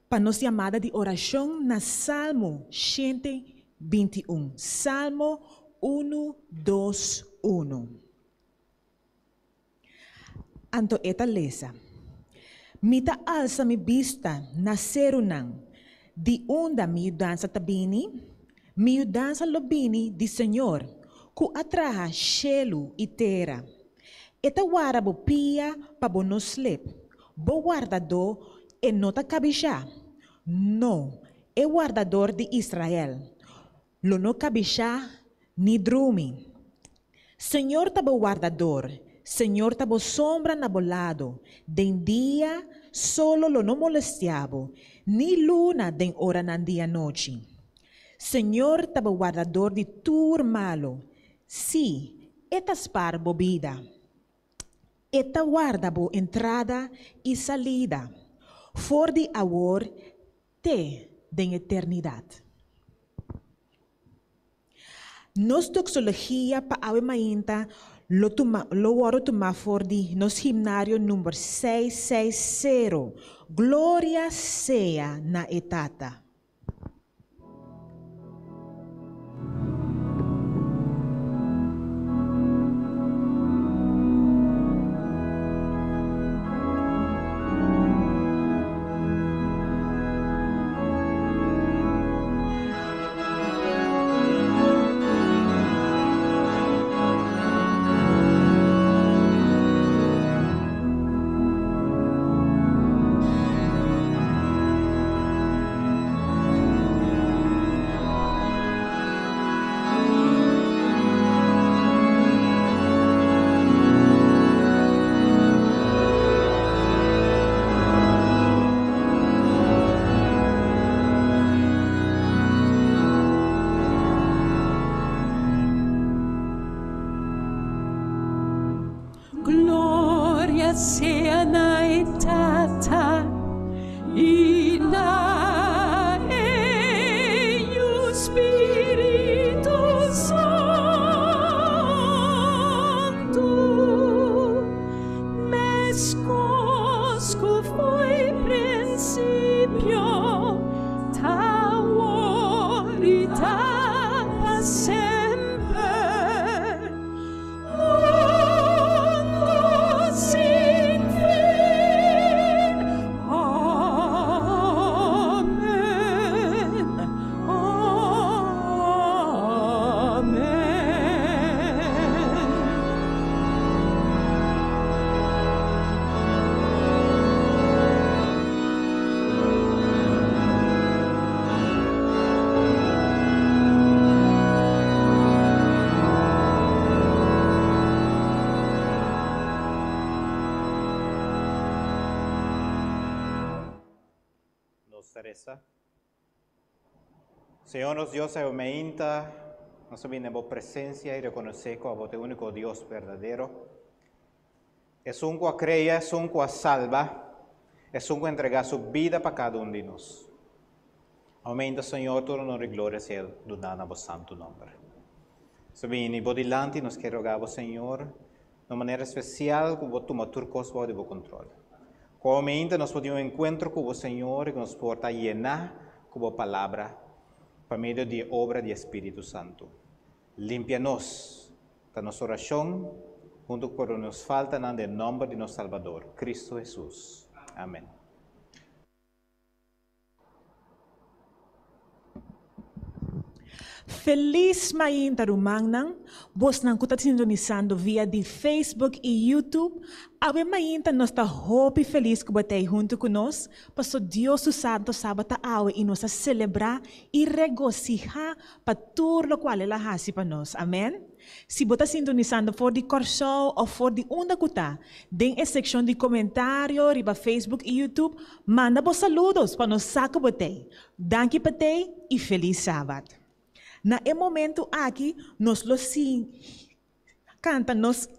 Pa nos yamada di orashon na Salmo 121. Salmo 121. Anto e ta lesa, Mi ta alsa mi bista na serunan, di unda mi yudansa ta bini? Mi yudansa lo bini di Señor, ku a traha shelu i tera. E ta warda bo pia pa bo no slip, bo wardadó e no ta kabishá, no, e wardador di Israel lo no kabishá ni drumi. Señor ta bo wardador, Señor ta bo sombra na bo lado, den dia solo lo no molestiá bo, ni luna den oranan di anochi. Señor ta bo wardador di tur malu, sí, e ta spar bo bida. E ta warda bo entrada i salida, for di awor te den eternidat. Nos doxologia pa awe mainta lo tuma lo wòrdu tumá for di nos himnario number 660, Gloria sea na e Tata. Gloria sea na e Tata i na e Yu Spiritu Santu, meskos ku fo'i prinsipio, ta awor i ta pa semper. Mundu sin fin. Amen. Amen. Nos ta resa. Señor nos Dios awe meinta nos a bini den bo presencia y reconoce cu abo ta e unico Dios berdadero. Esun cu a crea, esun cu a salba, esun cu a entrega su bida pa cada un di nos. Aumenta, Señor, tur honor y gloria sea duna na bo santo nomber. Nos a bini bo dilanti y nos kier roga bo, Señor, na un manera especial cu bo tuma tur cos bao di bo control. Cu aumenta nos por tin un encuentro cu bo, Señor, y cu nos por ta yena cu bo palabra pa medio di e obra di e Spiritu Santo. Limpia nos, ta nos oracion, hunto cu nos faltanan den nomber di nos Salbador, Cristo Jesus. Amen. Feliz mainta rumannan, bosnan ku ta sintonisando via di Facebook i YouTube. Awe mainta nos ta hopi feliz ku bo ta ei huntu ku nos, paso Dios su Santo Sabat ta awe i nos ta selebrá i regosihá pa tur lokual el a hasi pa nos. Amen. Si bo ta sintonisando for di Kòrsou òf for di unda ku ta, den e sekshon di komentario riba Facebook i YouTube, manda bo saludos pa nos sa ku bo t'ei. Danki pa t'ei i felis Sabat. Na e momentu aki nos lo sigui kanta nos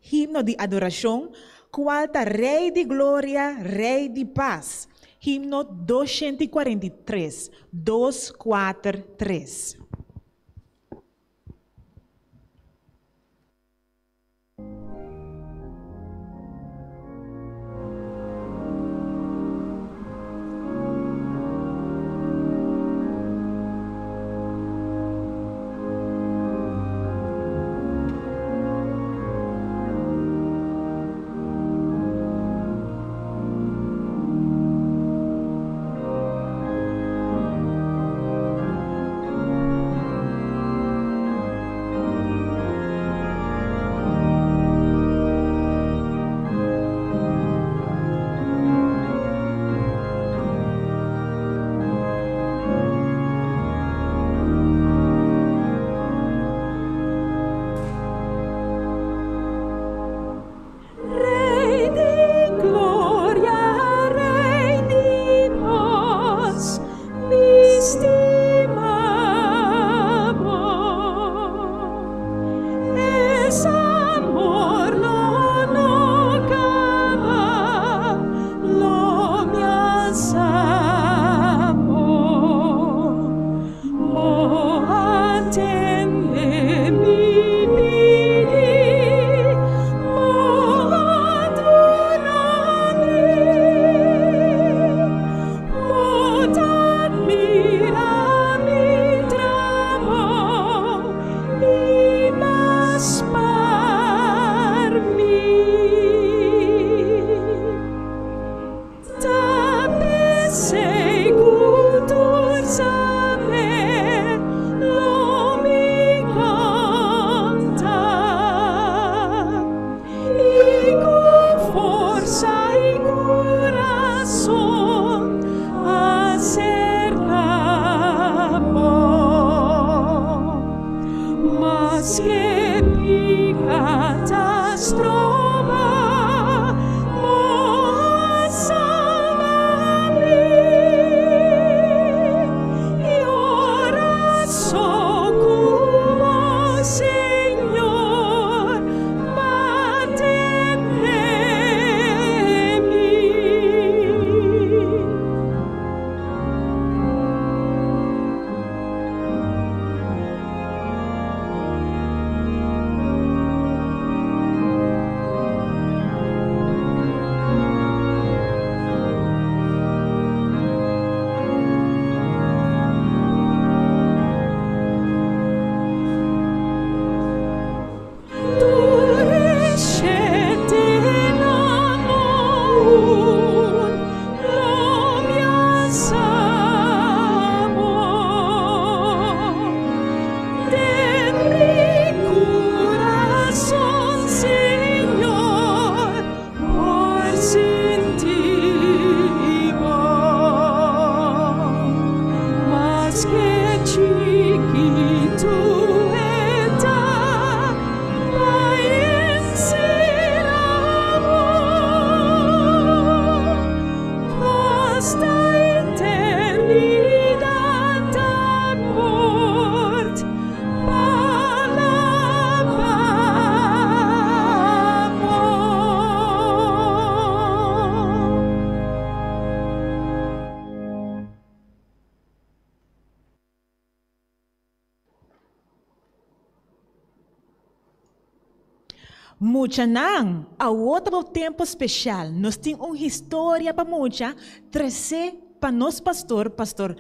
himno di adorashon, kual ta Rei di Gloria, Rei di Pas, himno 243, 243. alsa bo, Bo a tende mi pidi, Bo a duna mi. Bo ta admira mi trabou i b'a spar mi. Ta p'esei ku tur saber lo mi kanta, i ku forsa i kurason aserka bo. Maske pika ta stroba, bo a salba mi. I ora so ku bo, Señor, b'a tende mi. Tur e shetenan un lo mi alsa bo. Den mi kurason, Señor, por sinti bo. Maske chikitu e ta, bai ensera bo. Hasta eternidat ta kort pa alabá bo. Muchanan, awor ta bo tempo special. Nos tin un historia pa mucha trece pa nos pastor, Pastor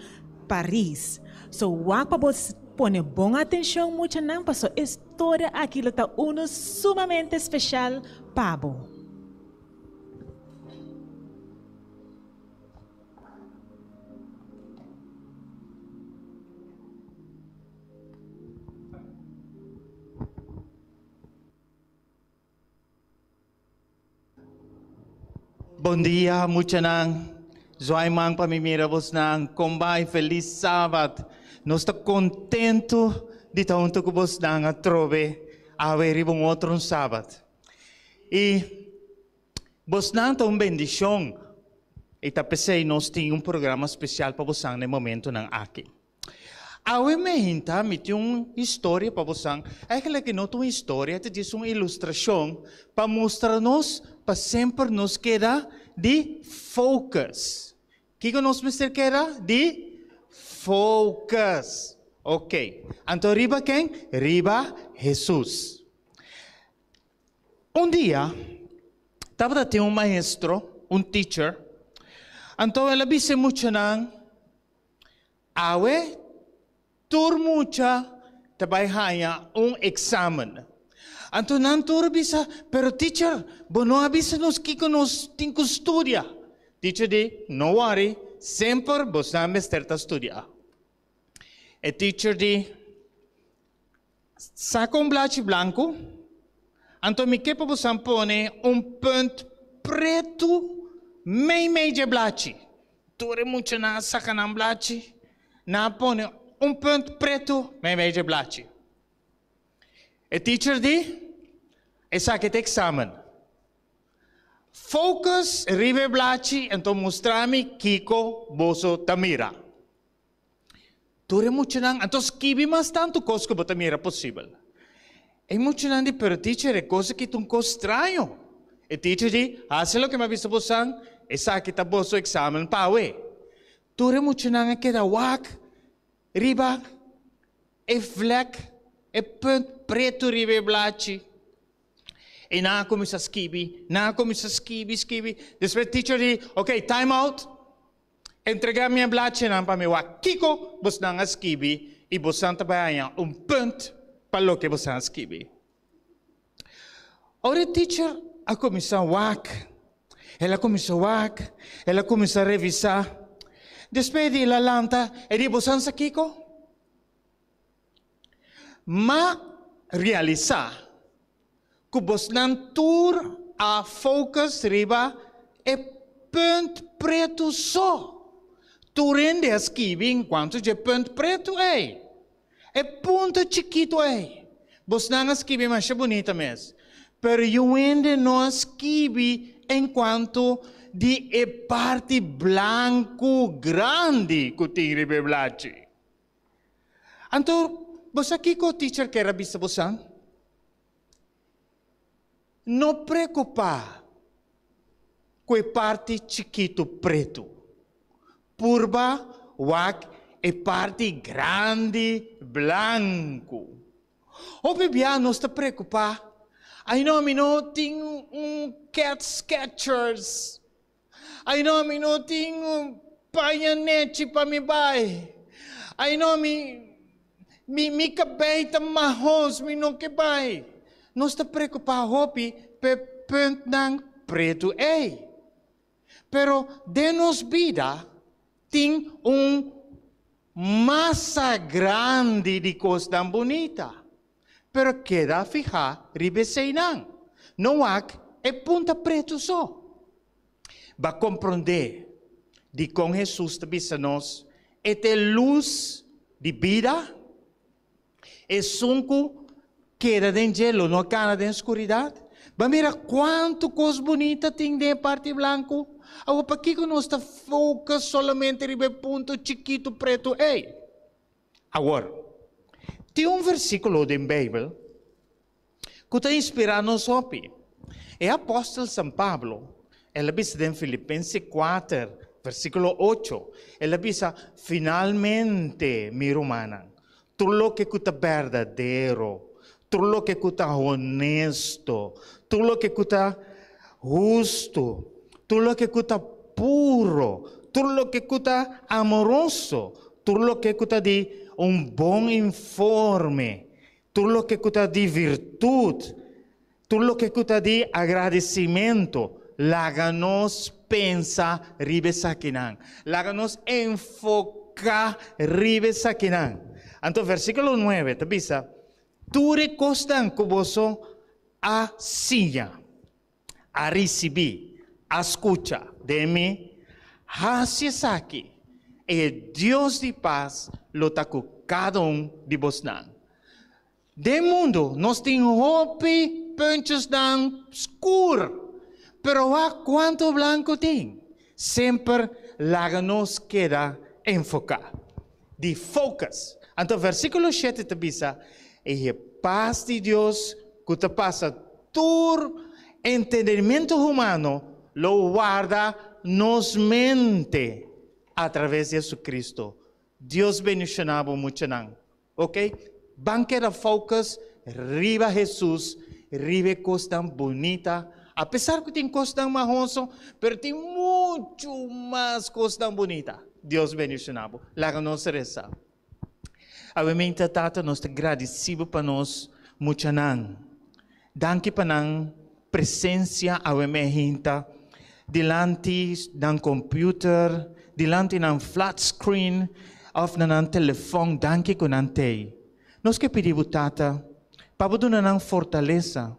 Paris. So wak pa bo pone bon atencion muchanan paso e storia aki lo ta uno sumamente special pa bo. Bon dia muchanan, zwaai man pa mi mira bosnan, kon bai felis sabat, nos ta contento di ta hunto cu bosnan atrobe awe riba un otro un sabat. Y bosnan ta un bendicion y ta pesey nos tin un programa special pa bosnan na e momentonan aki. Awe meinta mi tin un historia pa bosan. Eigenlijk e no ta un historia, ta djis un ilustrashon pa mustra nos pa semper nos keda di focus. Kiko nos mester keda? Di focus. Ok. Anto riba ken? Riba Hesus. Un dia, tabata tin un maestro, un teacher, anto el a bisa e muchanan, Awe tur mucha ta bai haña un eksamen. Anto nan tur a bisa, Pero teacher, bo no a bisa nos kiko nos tin ku studia. Teacher di, No wòri, semper bosnan mester ta studia. E teacher di, Saka un blachi blanku, anto mi ke pa bosan pone un punt pretu meimei dje blachi. Tur e muchanan a saka nan blachi, nan a pone un punt pretu meimei dje blachi. E teacher di, Esaki ta eksamen. Focus riba e blachi, anto mustra mi kiko boso ta mira. Tur e muchanan, anto skibi mas tantu kos ku bo ta mira posibel. E muchanan di, pero teacher, e kos aki ta un kos straño. E teacher di, hasi loke mi a bisa bosan, Esaki ta boso examen pa awe. Tur e muchanan a keda wak riba e vlek, e punt pretu riba e blachi. I nan a kuminsá skibi, nan a kuminsá skibi, skibi. Despues teacher di, ok, time out. Entregá mi e blachinan pa mi wak kiko bosnan a skibi i bosan ta bai haña un punt pa loke bosan a skibi. Ora e teacher a kuminsá wak, el a kuminsá wak, el a kuminsá revisá. Despues di el a lanta, e di, Bosan sa kiko? M'a realisá ku bosnan tur a focus riba e punt pretu so. Tur hende a skibi en kuantu dje punt pretu ei. E punto chikitu ei. Bosnan a skibi masha bunita mes. Pero yu hende no a skibi en kuantu di e parti blanku grandi ku tin riba e blachi. Anto, bo sa kiko teacher kier a bisa bosan? No preokupá ku e parti chikitu pretu. Purba wak e parti grandi blanku. Hopi bia nos ta preokupá, Ai no, mi no tin un cat sketchers. Ai no, mi no tin un paña nechi pa mi bai. Ai no, mi, mi, mi kabei ta mahos, mi no ke bai. Nos ta preokupá hopi p'e puntnan pretu ei. Pero den nos bida tin un masa grandi di kosnan bunita. Pero keda fihá riba eseinan. No wak e punta pretu so. Ba komprondé dikon Hesus ta bisa nos e ta e lus di bida? Esun ku keda den dje lo no kana den skuridat. Ba mira kuantu kos bunita tin den e parti blanku. Awor pakiko nos ta focus solamente riba e punto chikitu pretu ei? Awor, tin un versíkulo den Beibel ku ta inspirá nos hopi. E apòstel San Pablo, el a bisa den Filipense kuater, versíkulo ocho, el a bisa, Finalmente, mi rumannan, tur loke ku ta berdadero, tur loke ku ta honesto, tur loke ku ta hustu, tur loke ku ta puro, tur loke ku ta amoroso, tur loke ku ta di un bon informe, tur loke ku ta di virtut, tur loke ku ta di agradesimentu, laga nos pensa riba esakinan. Laga nos enfoká riba esakinan. Anto versíkulo nuebe ta bisa, Tur e kosnan ku boso a siña, a risibí, a skucha den mi, hasi esaki, i e Dios di pas lo ta ku kada un di bosnan. Den mundu nos tin hopi puntjesnan skur, pero wak kuantu blanku tin. Semper laga nos keda enfoká, di focus. Anto versíkulo shete ta bisa, I e pas di Dios ku ta pasa tur entendimentu humano lo warda nos mente atraves di Jesucristo. Dios bendishoná bo muchanan. Ok, ban keda focus riba Hesus, riba e kosnan bunita, apesar ku tin kosnan mahoso, pero tin muchu mas kosnan bunita. Dios bendiciona bo. Laga nos resa. Awe meinta Tata, nos ta gradisi bo pa nos muchanan. Danki pa nan presencia awe meinta dilanti nan computer, dilanti nan flat screen of na nan telefon. Danki ku nan tei. Nos ke pidi bo Tata pa bo duna nan fortalesa,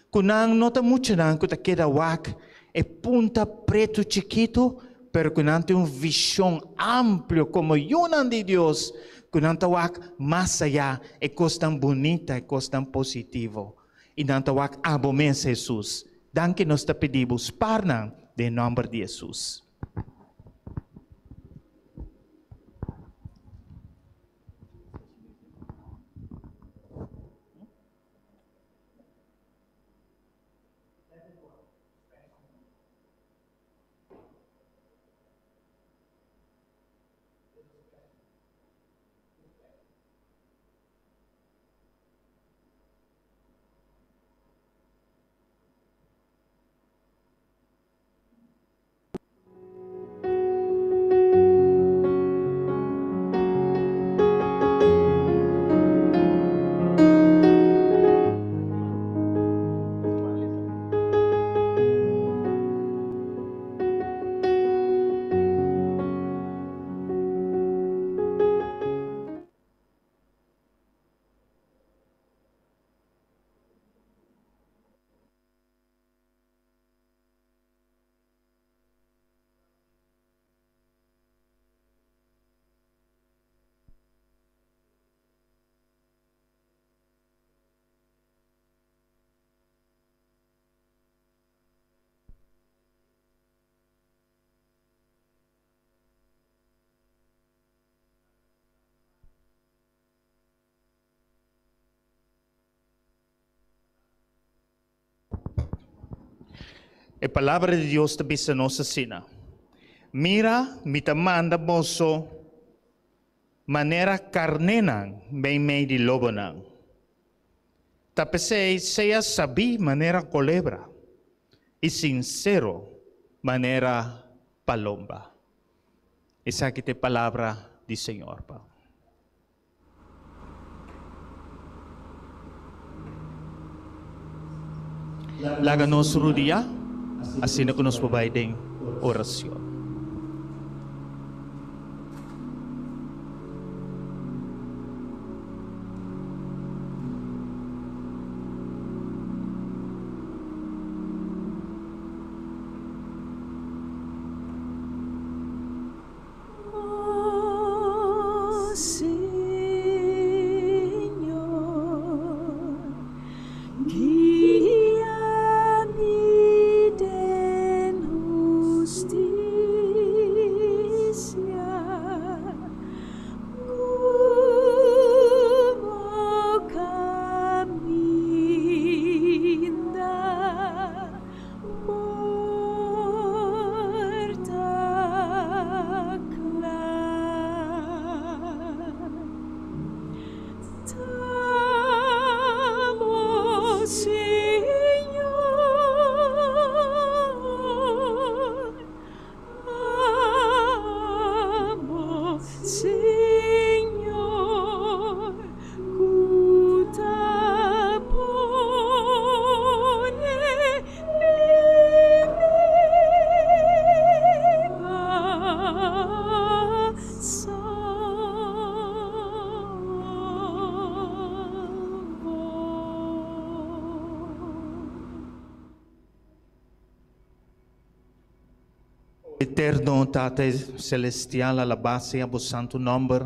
ku nan no ta muchanan ku ta keda wak e punta pretu chikitu, pero ku nan tin un vishon amplio komo yunan di Dios, ku nan ta wak mas ayá e kosnan bunita, e kosnan positivo. I nan ta wak abo mes, Hesus. Danki nos ta pidi bo spar nan den nòmber di Hesus. E palabra di Dios ta bisa nos asina, Mira, mi ta manda boso manera karnénan meimei di lobonan. Ta p'esei sea sabí manera kolebra i sinsero manera palomba. Esaki ta e palabra di Señor pa. Laga nos rudia asina ku nos por bai den oracion. Eterno Tata Celestial, alabá sea bo santu nòmber,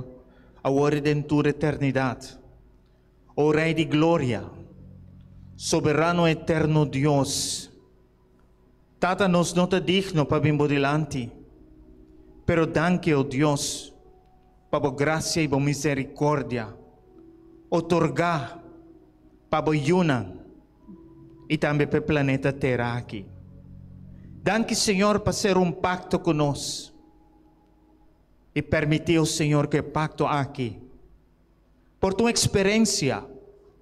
awor i den tur eternidat. O Rei di gloria, Soberano eterno Dios, Tata nos no ta digno pa bin bo dilanti, pero danki o Dios pa bo gracia i bo misericordia otorgá pa bo yunan i tambe pa e planeta Tera aki. Danki Señor pa ser un pacto cu nos i permiti o Señor cu e pacto aki por ta un experencia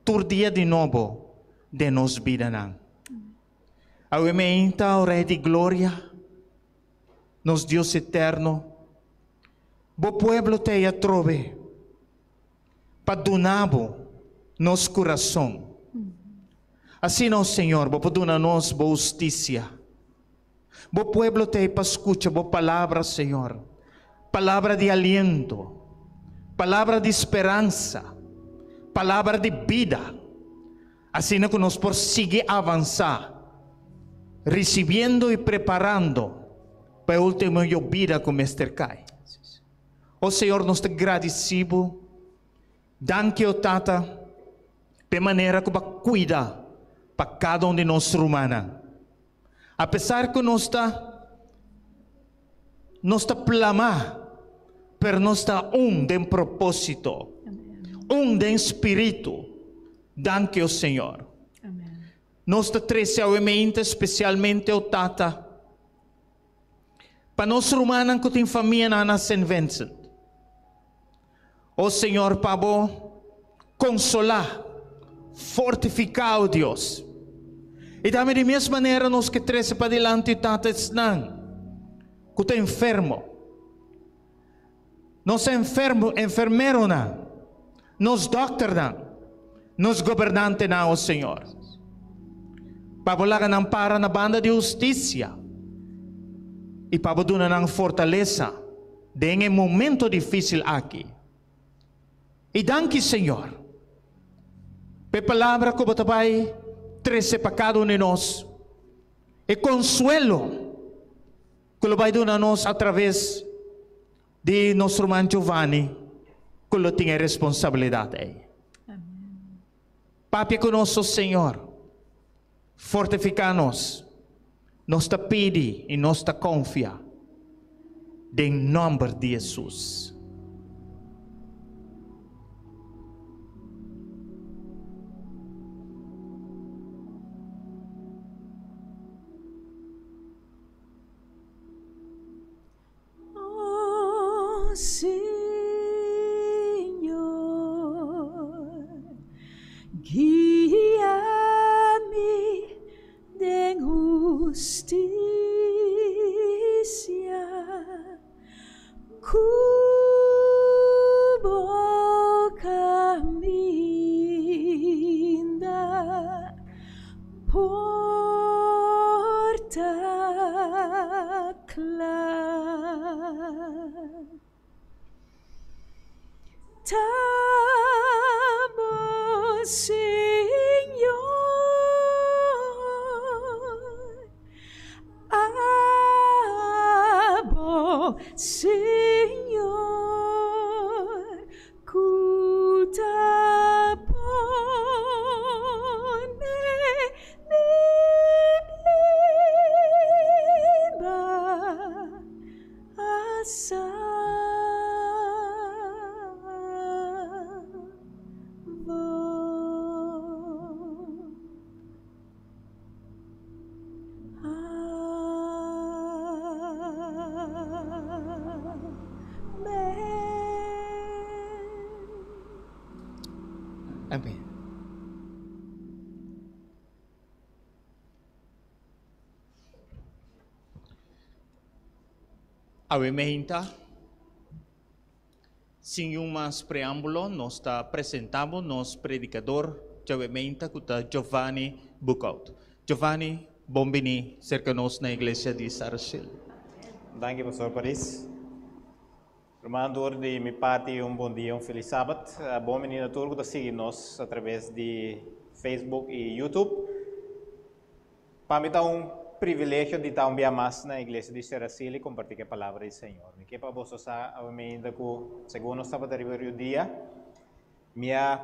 tur dia di nobo den nos bidanan. Awe meinta, o Rey di Gloria, nos Dios eterno, Bo pueblo ta ei atrobe pa duna Bo nos kurason. Asina, o Señor, Bo por duna nos Bo hustisia. Bo pueblo ta ei pa skucha Bo palabra, Señor, palabra di aliento, palabra di speransa, palabra di bida. Asina ku nos por sigui avansá, risibiendo i preparando pa e último yobida ku mester kai. O Señor, nos ta gradisí Bo. Danki, o Tata, pa e manera ku Bo a kuida pa kada un di nos rumannan. Apesar ku nos ta nos ta plamá, pero nos ta un den propósito, un den spiritu. Danki, o Señor. Nos ta trese awe meinta spesialmente, o Tata, pa nos rumannan ku tin famianan na Saint Vincent. O Señor, pa Bo konsolá, fortifiká, o Dios. I tambe di mes manera nos ke trese padilanti, Tata, esnan ku ta enfermo, nos enfermo, enfermeronan, nos dòkternan, nos gobernantenan, o Señor. Pa Bo laga nan para na banda di hustisia i pa Bo duna nan fortalesa den e momento difísil aki. I danki, Señor, pa e palabra ku Bo ta bai trese pa kada un di nos, e konsuelo ku lo bai duna nos atraves di nos ruman Giovanni ku lo tin e responsabilidat ei. Papia ku nos, o Señor, fortifiká nos. Nos ta pidi i nos ta konfia den nòmber di Hesus. Señor, guia mi den hustisia, ku bo kaminda por ta kla. Ta bo, Señor, abo, Señor, ku ta pone mi biba a salvo. Amen. Amén. Awe meinta, sin un mas preámbulo, nos ta presentamos nos predicador djawe meinta ku ta Giovanni Boekhoudt. Giovanni, bon bini serka nos na iglesia di Saracel. Danki, Pastor Paris. Ruman tur di mi parti un bon dia, un felis sabat. Bon bini na tur ku ta sigui nos a traves di Facebook i YouTube. Pa mi ta un privilegio di ta un bia mas na iglesia di Seracil i kompartí ku e palabra di Señor. Mi ke pa boso sa awe mainta ku segun nos tabata riba riu dia, mi a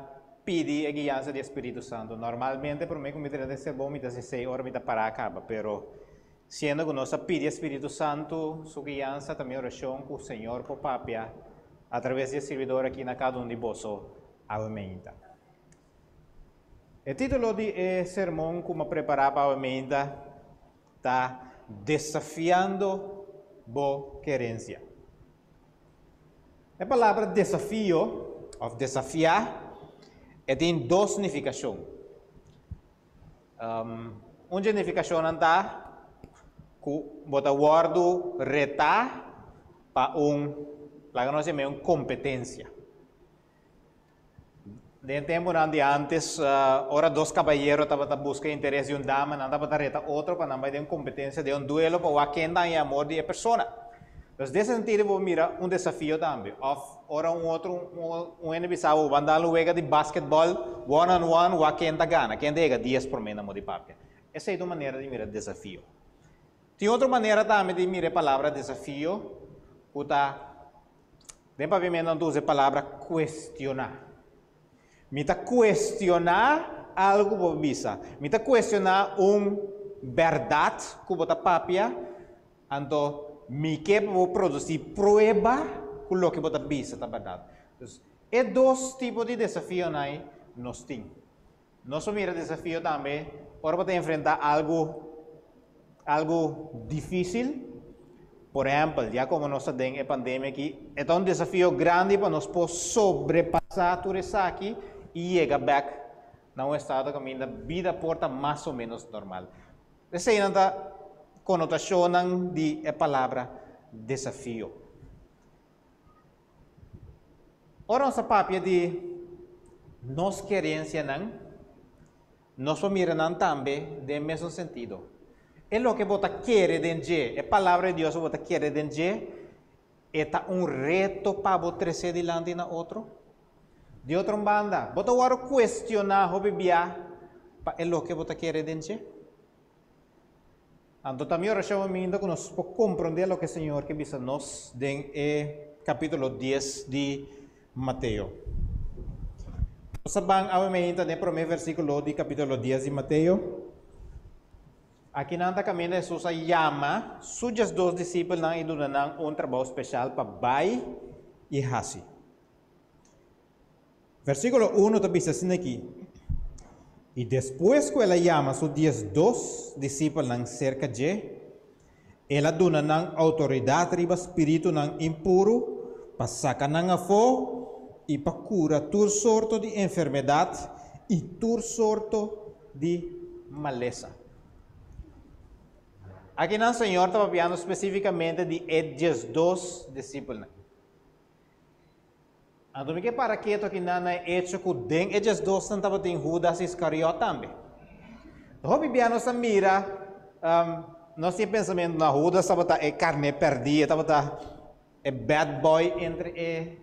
pidi e guiansa di e Spiritu Santu. Normalmente promé ku mi drenta e serbon mi ta hasi esei ora mi ta pará kaba, pero siendo ku nos a pidi e Spiritu Santu su guiansa ta mi orashon ku Señor por papia atraves di e sirbidor aki na kada un di boso awe mainta. E título di e sermon ku mi a prepará pa awe meinta ta Desafiando Bo Kerensia. E palabra desafio òf desafiá e tin dos nifikashon. Un dje nifikashonnan ta ku bo ta wòrdu retá pa un, laga nos yam'é un kompetensia. Den e tempunan di antes, ora dos kabayero tabata buska interes di un dama, nan tabata reta otro pa nan bai den un kompetensia, den un duelo pa wak ken ta haña amor di e persona. Entonces, den ese sentido bo mira un desafio tambe. Òf ora un otro, un hende bisa bo, ban dal un wega di basketbòl, one on one, wak ken ta gana, ken ta yega dies promé na modi papia. Esei ta un manera di mira desafio. Tin otro manera tambe di mira e palabra desafio ku ta. Den papiamentu nan ta usa e palabra kuestioná. Mi ta kuestioná algu ku bo bisa. Mi ta kuestioná un bèrdat ku bo ta papia, anto mi ke pa bo produsí prueba ku loke bo ta bisa ta bèrdat. Dus, e dos tipo di desafionan ei nos tin. Nos por mira desafio tambe ora bo ta enfrentá algu algu difísil. Por ehèmpel, ya komo nos ta den e pandemia aki, e ta un desafio grandi pa nos por sobrepasá tur esaki i yega bèk na un estado kaminda bida por ta mas o ménos normal. Eseinan ta konotashonnan di e palabra desafio. Ora nos ta papia di nos kerensianan, nos por mira nan tambe den mesun sentido. E loke bo ta kere den dje, e Palabra di Dios ku bo ta kere den dje, e ta un reto pa bo tresé dilanti na otro? Di otro un banda, bo ta wòrdu kuestioná hopi bia pa e loke bo ta kere den dje? Anto ta mi orashon aminda ku nos por komprondé loke Señor ke bisa nos den e kapítulo dies di Mateo. Nos a ban awe meinta den e promé versíkulo di kapítulo dies di Mateo. Akinan ta kaminda Hesus a yama su diesdos disipelnan i duna nan un trabou speshal pa bai i hasi. Versíkulo unu ta bisa asina aki, I despues ku el a yama su diesdos disipelnan serka dje, el a duna nan outoridat riba spiritunan impuru pa saka nan afó i pa kura tur sorto di enfermedat i tur sorto di malesa. Akinan Señor ta papiando spesífikamente di e 12 disipelnan. Anto mi ke para ketu akinan na e echo ku den e 12nan tabatin Hudas Iskariot tambe. Hopi bia nos ta mira, nos tin e pensamentu na Hudas tabata e karné pèrdí, e tabata e bad boy entre e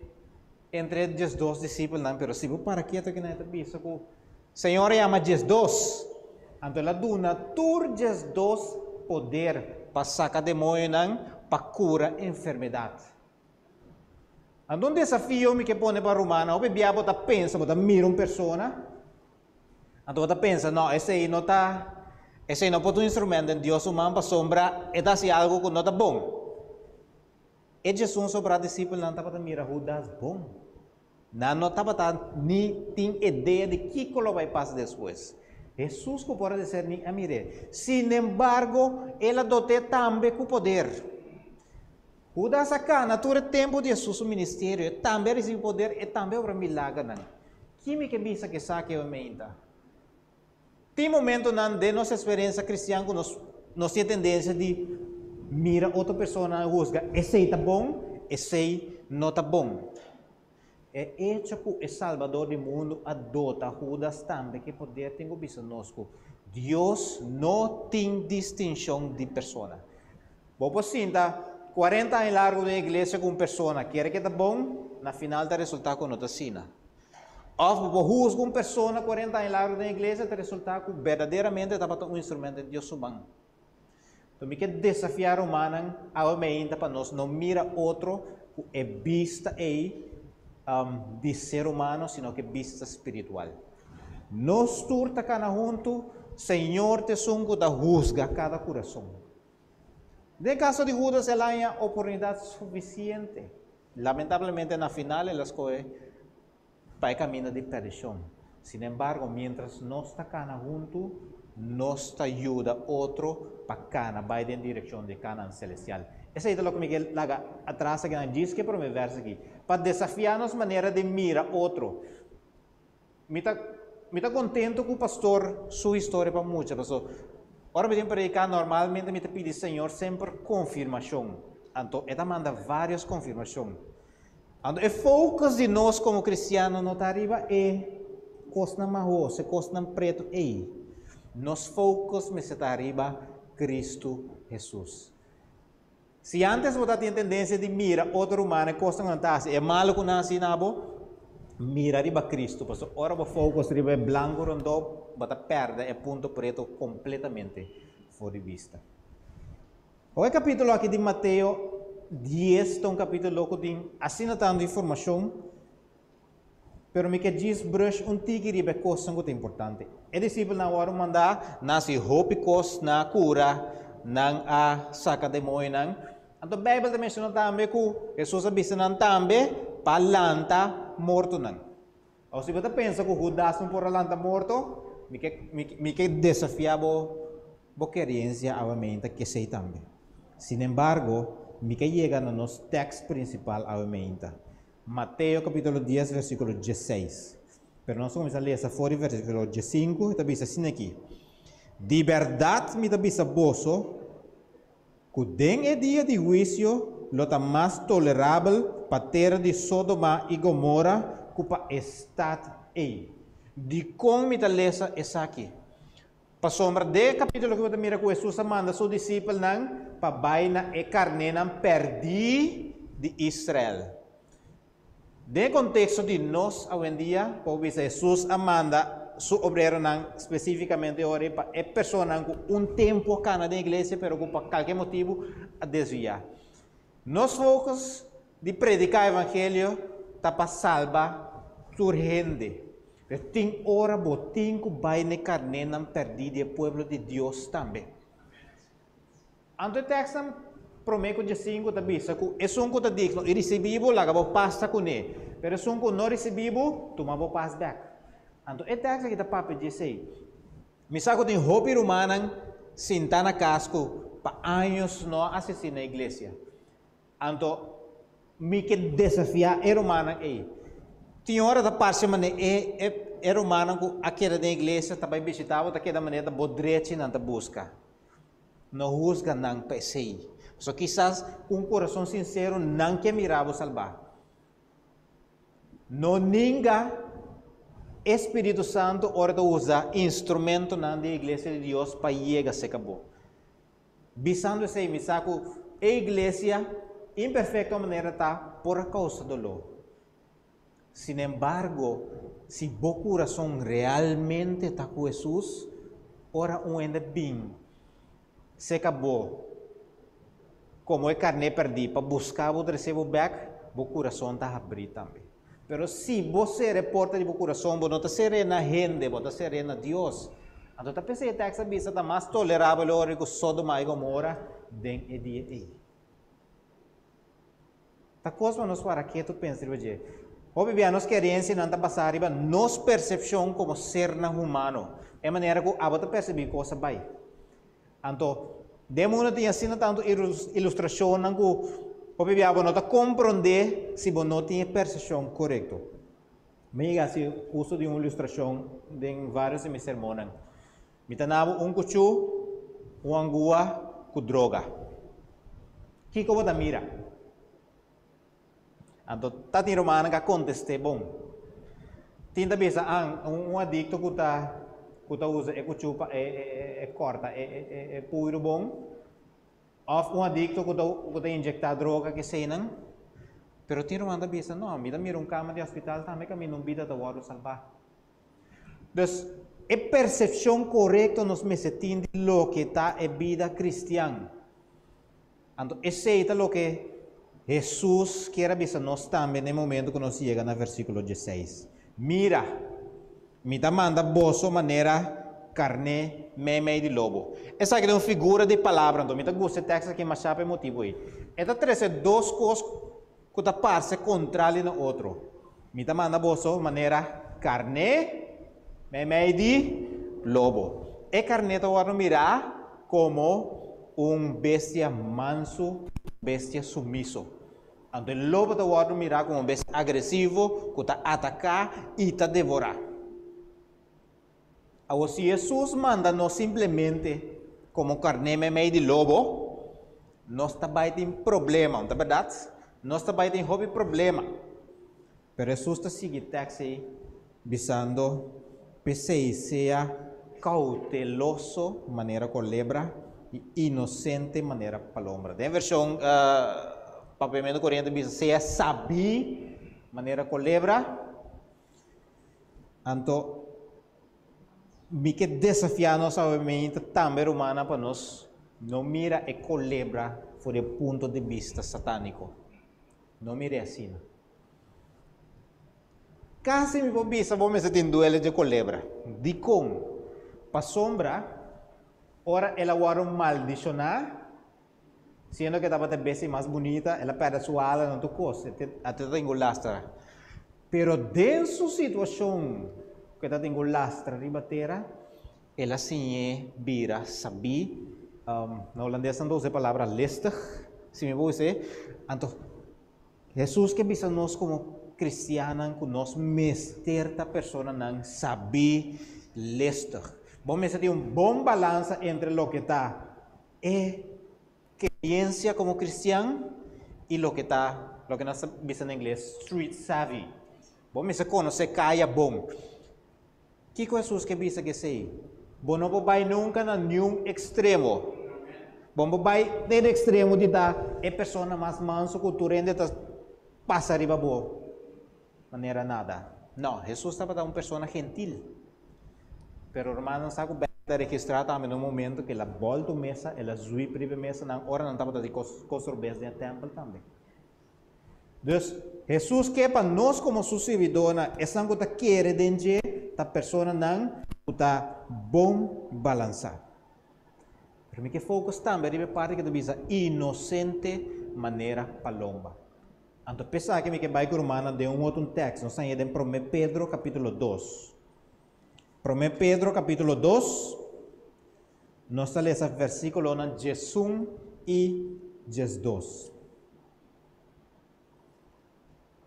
entre e 12 disipelnan, pero si bo para ketu akinan e ta bisa ku Señor a yama 12, anto el a duna tur 12 poder pa saka demoñonan, pa kura enfermedat. Anto un desafio mi ke pone pa rumannan, hopi bia bo ta pensa, bo ta mira un persona, anto bo ta pensa, no, esei no ta, esei no por ta un instrumento den Dios su man pasobra e ta hasi algu ku no ta bon. E 11 sobrá disipelnan tabata mira Hudas bon. Nan no tabata ni tin idea di kiko lo bai pasa despues. Hesus ku por a diserní a mir'é. Sinembargo, el a dot'é tambe ku poder. Hudas a kana tur e tempu di Hesus su ministerio, e tambe a risibí poder, e tambe a obra milagernan. Ki mi ke bisa ku esaki awe meinta? Tin momentonan den nos eksperensia kristian ku nos nos tin e tendensia di mira otro persona i husga, esei ta bon, esei no ta bon. E echo ku e Salbador di mundu a dota Hudas tambe ku e poder tin ku bisa nos ku Dios no tin distinshon di persona. Bo por sinta 40 aña largu den iglesia ku un persona, kere ke ta bon, na final ta resultá ku no ta asina. Òf bo por husga un persona 40 aña largu den iglesia, ta resultá ku berdaderamente tabata un instrumento den Dios su man. Enton mi ke desafiá rumannan awe meinta pa nos no mira otro ku e bista ei di ser humano, sino ku e bista spiritual. Nos tur ta kana huntu, Señor ta esun ku ta husga kada kurason. Den kaso di Hudas el a haña oportunidat sufisiente. Lamentablemente na final el a skohe pa e kaminda di perdishon. Sinembargo, miéntras nos ta kana huntu, nos ta yuda otro pa kana bai den direkshon di Kanaan selestial. Esei ta loke mi ke laga atras aki nan djis ke promé vèrs aki, pa desafiá nos manera di mira otro. Mi ta mi ta contento cu pastor su historia pa mucha paso ora mi tin predica normalmente mi ta pidi Señor semper confirmacion anto e ta manda varios confirmacion anto e focus di nos como cristiano no ta riba e cosnan mahos e cosnan preto ey nos focus mester ta riba Cristo Jesus. Si antes bo ta tin tendensia di mira otro ruman e kosnan ku nan ta hasi, e malu ku nan hasi na bo, mira riba Kristu, pasobra ora bo focus riba e blanku rondó, bo ta pèrdè e punto pretu kompletamente for di bista. Awor e kapítulo aki di Mateo 10 ta un kapítulo ku tin asina tantu informashon. Pero mi ke djis brush un tiki riba e kosnan ku ta importante. E disipelnan a wòrdu mandá na hasi hopi kos, nan a kura, nan a saka demoñonan. Anto Beibel ta menshoná tambe ku Hesus a bisa nan tambe pa lanta mortonan. Awor si bo ta pensa ku Hudas no por a lanta morto, mi ke mi ke desafiá bo bo keriensia awe meinta kesei tambe. Sinembargo, mi ke yega na nos tèks prinsipal awe meinta. Mateo capítulo 10 versículo 16. Pero nos ta cuminsa lesa for di versículo 15, e ta bisa asina aki, Di berdad mi ta bisa boso cu den e dia di huicio lo ta mas tolerabel pa tera di Sodoma y Gomora cu pa e stad ei. Dicon mi ta lesa esaki? Pasobra den e capítulo aki bo ta mira cu Hesus a manda su disipelnan pa bai na e carnénan perdí di Israel. Den e contexto di nos awendia, por bisa Hesus a manda su obreronan specificamente ora ei pa e personanan cu un tempo a cana den iglesia pero cu pa calke motibu a desvia. Nos focus di predica evangelio ta pa salba tur hende. Pero tin ora bo tin ku bai n'e karnénan pèrdí di e pueblo di Dios tambe. Anto e tèkstnan promé ku 15 ta bisa ku esun ku ta digno i risibí bo, laga bo pas ta kuné, pero esun ku no risibí bo, tuma bo pas bèk. Anto e tèks aki ta papia di esei. Mi sa ku tin hopi rumannan sintá na kas ku pa años no a asistí na iglesia. Anto. Mi ke desafiá e rumannan ei. Tin ora ta parse manera e e e rumannan ku a keda den iglesia ta bai bishitá bo ta keda manera ta bo drechi nan ta buska. No husga nan pa esei. Pasobra kisas ku un kurason sinsero nan ke mira bo salbá. No ninga e Spiritu Santu ora ta usa instrumentonan di e iglesia di Dios pa yega serka bo. Bisando esei, mi sa ku e iglesia, imperfekto manera ta, por a kousa doló. Sinembargo, si bo kurason realmente ta ku Hesus, ora un hende bin seka bo komo e karné pèrdí pa buska bo trese bo bèk, bo kurason ta habrí tambe. Pero si bo sera e porta di bo kurason, bo no ta ser'é na hende, bo ta ser'é na Dios. Anto ta p'esei e tèks a bisa ta mas tolerabel ora ku Sodoma i Gomora den e dia ei. Ta kos pa nos para ketu pensa riba dje. Hopi bia nos kerensianan ta basá riba nos persepshon komo sernan humano, e manera ku abo ta persebí kos a bai. Anto, den mundu tin asina tantu ilustrashonnan ku hopi bia bo no ta komprondé si bo no tin e persepshon korekto. Mi yega hasi uso di un ilustrashon den vários di mi sermonnan. Mi ta nabo un kuchú, un angua ku droga. Kiko bo ta mira? Anto ta tin rumannan ku a kontest'é bon. Tin ta bisa, An, un adikto ku ta ku ta usa e kuchú pa e e kòrta e e puiru bon, òf un adikto ku ta ku ta injektá droga keseinan. Pero tin ruman ta bisa, No, mi ta mira un kama di hospital tambe kaminda un bida ta wòrdu salbá. Dus, e persepshon korekto nos mester tin di loke ta e bida kristian. Anto esei ta loke Hesus kier a bisa nos tambe na e momento ku nos yega na versíkulo dieseis, Mira, mi ta manda boso manera karné meimei di lobo. Esaki ta un figura di palabra, anto mi ta gusta e tekst aki mashá pa e motibu ei. E ta trese dos kos ku ta parse kontrali na otro. Mi ta manda boso manera karné meimei di lobo. E karné ta wòrdu mirá komo un bestia mansu, bestia sumiso. Anto e lobo ta wòrdu mirá komo un bestia agresivo ku ta ataká i ta devorá. Awor, si Hesus manda nos simplemente komo karné meimei di lobo, nos ta bai tin problema, no ta bèrdat? Nos ta bai tin hopi problema. Pero Hesus ta sigui tèks ei bisando, P'esei sea kouteloso manera kolebra i inosente manera palombra. Den vershon Papiamentu Koriente bisa, Sea sabí manera kolebra. Anto, mi ke desafiá nos awe meinta tambe rumannan pa nos no mira e kolebra for di e punto di bista satániko. No mir'é asina. Kasi mi por bisa bo mester tin duele dje kolebra. Dikon? Pasobra ora el a wòrdu maldishoná, siendo ke tabata e bestia mas bunita, el a pèrdè su alanan tur kos, e ta tin ku lastra. Pero den su situashon ku e ta tin ku lastra riba tera, el a siñ'é bira sabí. Na hulandes nan ta usa e palabra listig, si mi por usa e. Anto Hesus ke bisa nos komo kristiannan ku nos mester ta personanan sabí, listig. Bo mester tin un bon balansa entre loke ta e kreensia komo kristian i loke ta loke nan sa bisa na ingles street savvy. Bo mester konosé kaya bon. Kiko Hesus ke bisa ku esei? Bo no por bai nunka na niun ekstremo. Bo no por bai den ekstremo di ta e persona mas manso ku tur hende ta pasa riba bo manera nada. No, Hesus tabata un persona gentil. Pero rumannan sa ku Beibel ta registrá tambe na un momento ku el a bòlta un mesa, el a zuip riba e mesanan ora nan tabata di kos kos robes den e tèmpel tambe. Dus, Hesus ke pa nos komo su sirbidónan, esnan ku ta kere den dje, ta personanan ku ta bon balansá. Pero mi ke focus tambe riba e parti ku ta bisa inosente manera palomba. Anto p'esaki mi ke bai ku rumannan den un otro tekst. Nos ta haña den Promé Pedro kapítulo dos. Promé Pedro kapítulo dos, nos ta lesa versíkulonan diesun i 12.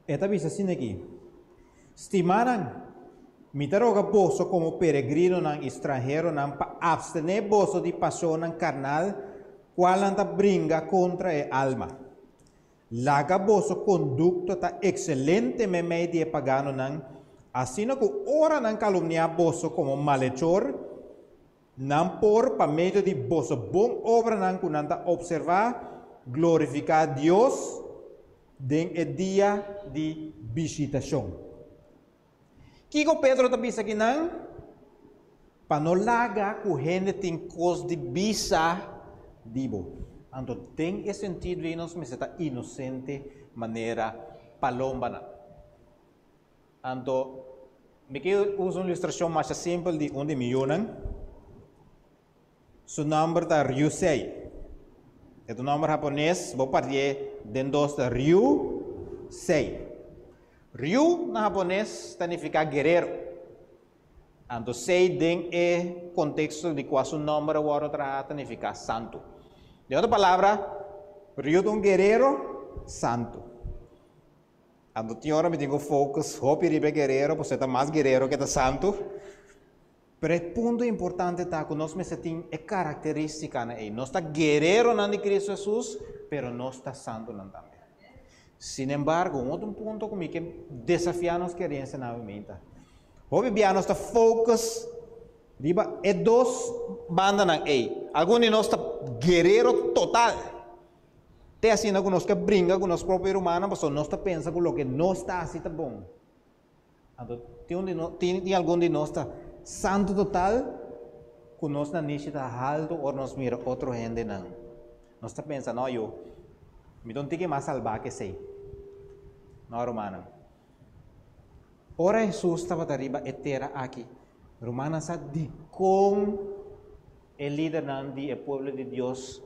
E ta bisa asina aki, Stimanan, mi ta roga boso komo peregrinonan i stranheronan pa apstené boso di pasionnan karnal kualnan ta bringa kontra e alma. Laga boso kondukta ta ekselente meimei di e paganonan, asina ku ora nan kalumniá boso komo malechor, nan por, pa medio di boso bon obranan ku nan ta opservá, glorifiká Dios den e dia di bishitashon. Kiko Pedro ta bisa akinan? Pa no laga ku hende tin kos di bisa di bo. Anto den e sentido ei nos mester ta inosente manera palombanan. Anto, mi ke usa un ilustrashon masha simpel di un di mi yunan. Su nòmber ta Ryusei. E ta un nòmber hapones, bo partié den dos ta Ryu-sei. Ryu na hapones ta nifiká guerero. Anto sei den e konteksto di kua su nòmber a wòrdu trahá ta nifiká santu. Den otro palabra, Ryu ta un guerero santu. Anto tin ora mi tin ku focus hopi riba e guerero pasobra e ta mas guerero ke ta santu. Pero e punto importante ta ku nos mester tin e karakteristikanan ei. Nos ta guereronan di Kristu Hesus, pero nos ta santunan tambe. Sinembargo, un otro punto ku mi ke desafiá nos kerensia na awe ta, hopi bia nos ta focus riba e dos bandanan ei. Algun di nos ta guerero total. Te asina ku nos ke bringa ku nos propio rumannan pasobra nos ta pensa ku loke nos ta hasi ta bon. Anto tin un di nos, tin tin algun di nos ta santu total ku nos nanishi ta haltu ora nos mira otro hendenan. Nos ta pensa, no yu, mi ta un tiki mas salbá ke esei. No, rumannan. Ora Hesus tabata riba e tera aki, rumannan sa dikon e lidernan di e pueblo di Dios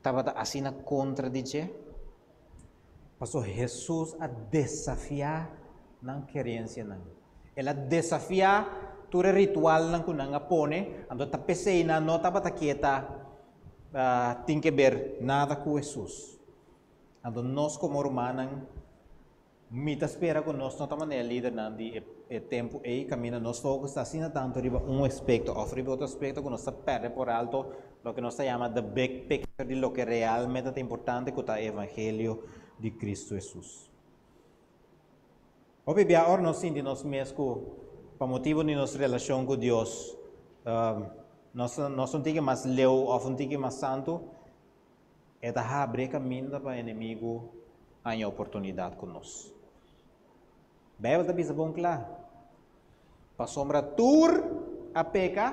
tabata asina kontra di dje? Pasobra Hesus a desafiá nan kerensianan. El a desafiá tur e ritualnan ku nan a pone, anto ta p'esei nan no tabata ke ta tin ke ber nada ku Hesus. Anto nos komo rumannan Mi ta spera ku nos no ta manera lidernan di e tempu ei kaminda nos focus ta asina tantu riba un aspekto òf riba otro aspekto ku nos ta pèrdè por alto loke nos ta yama the big picture di loke realmente ta importante ku ta e evangelio di Kristu Hesus. Hopi bia ora nos sinti nos mes ku pa motibu di nos relashon ku Dios nos nos ta un tiki mas leu òf un tiki mas santu, E ta habri e kaminda pa enemigu haña oportunidat ku nos. Beibel ta bisa bon kla, Pasobra tur a peka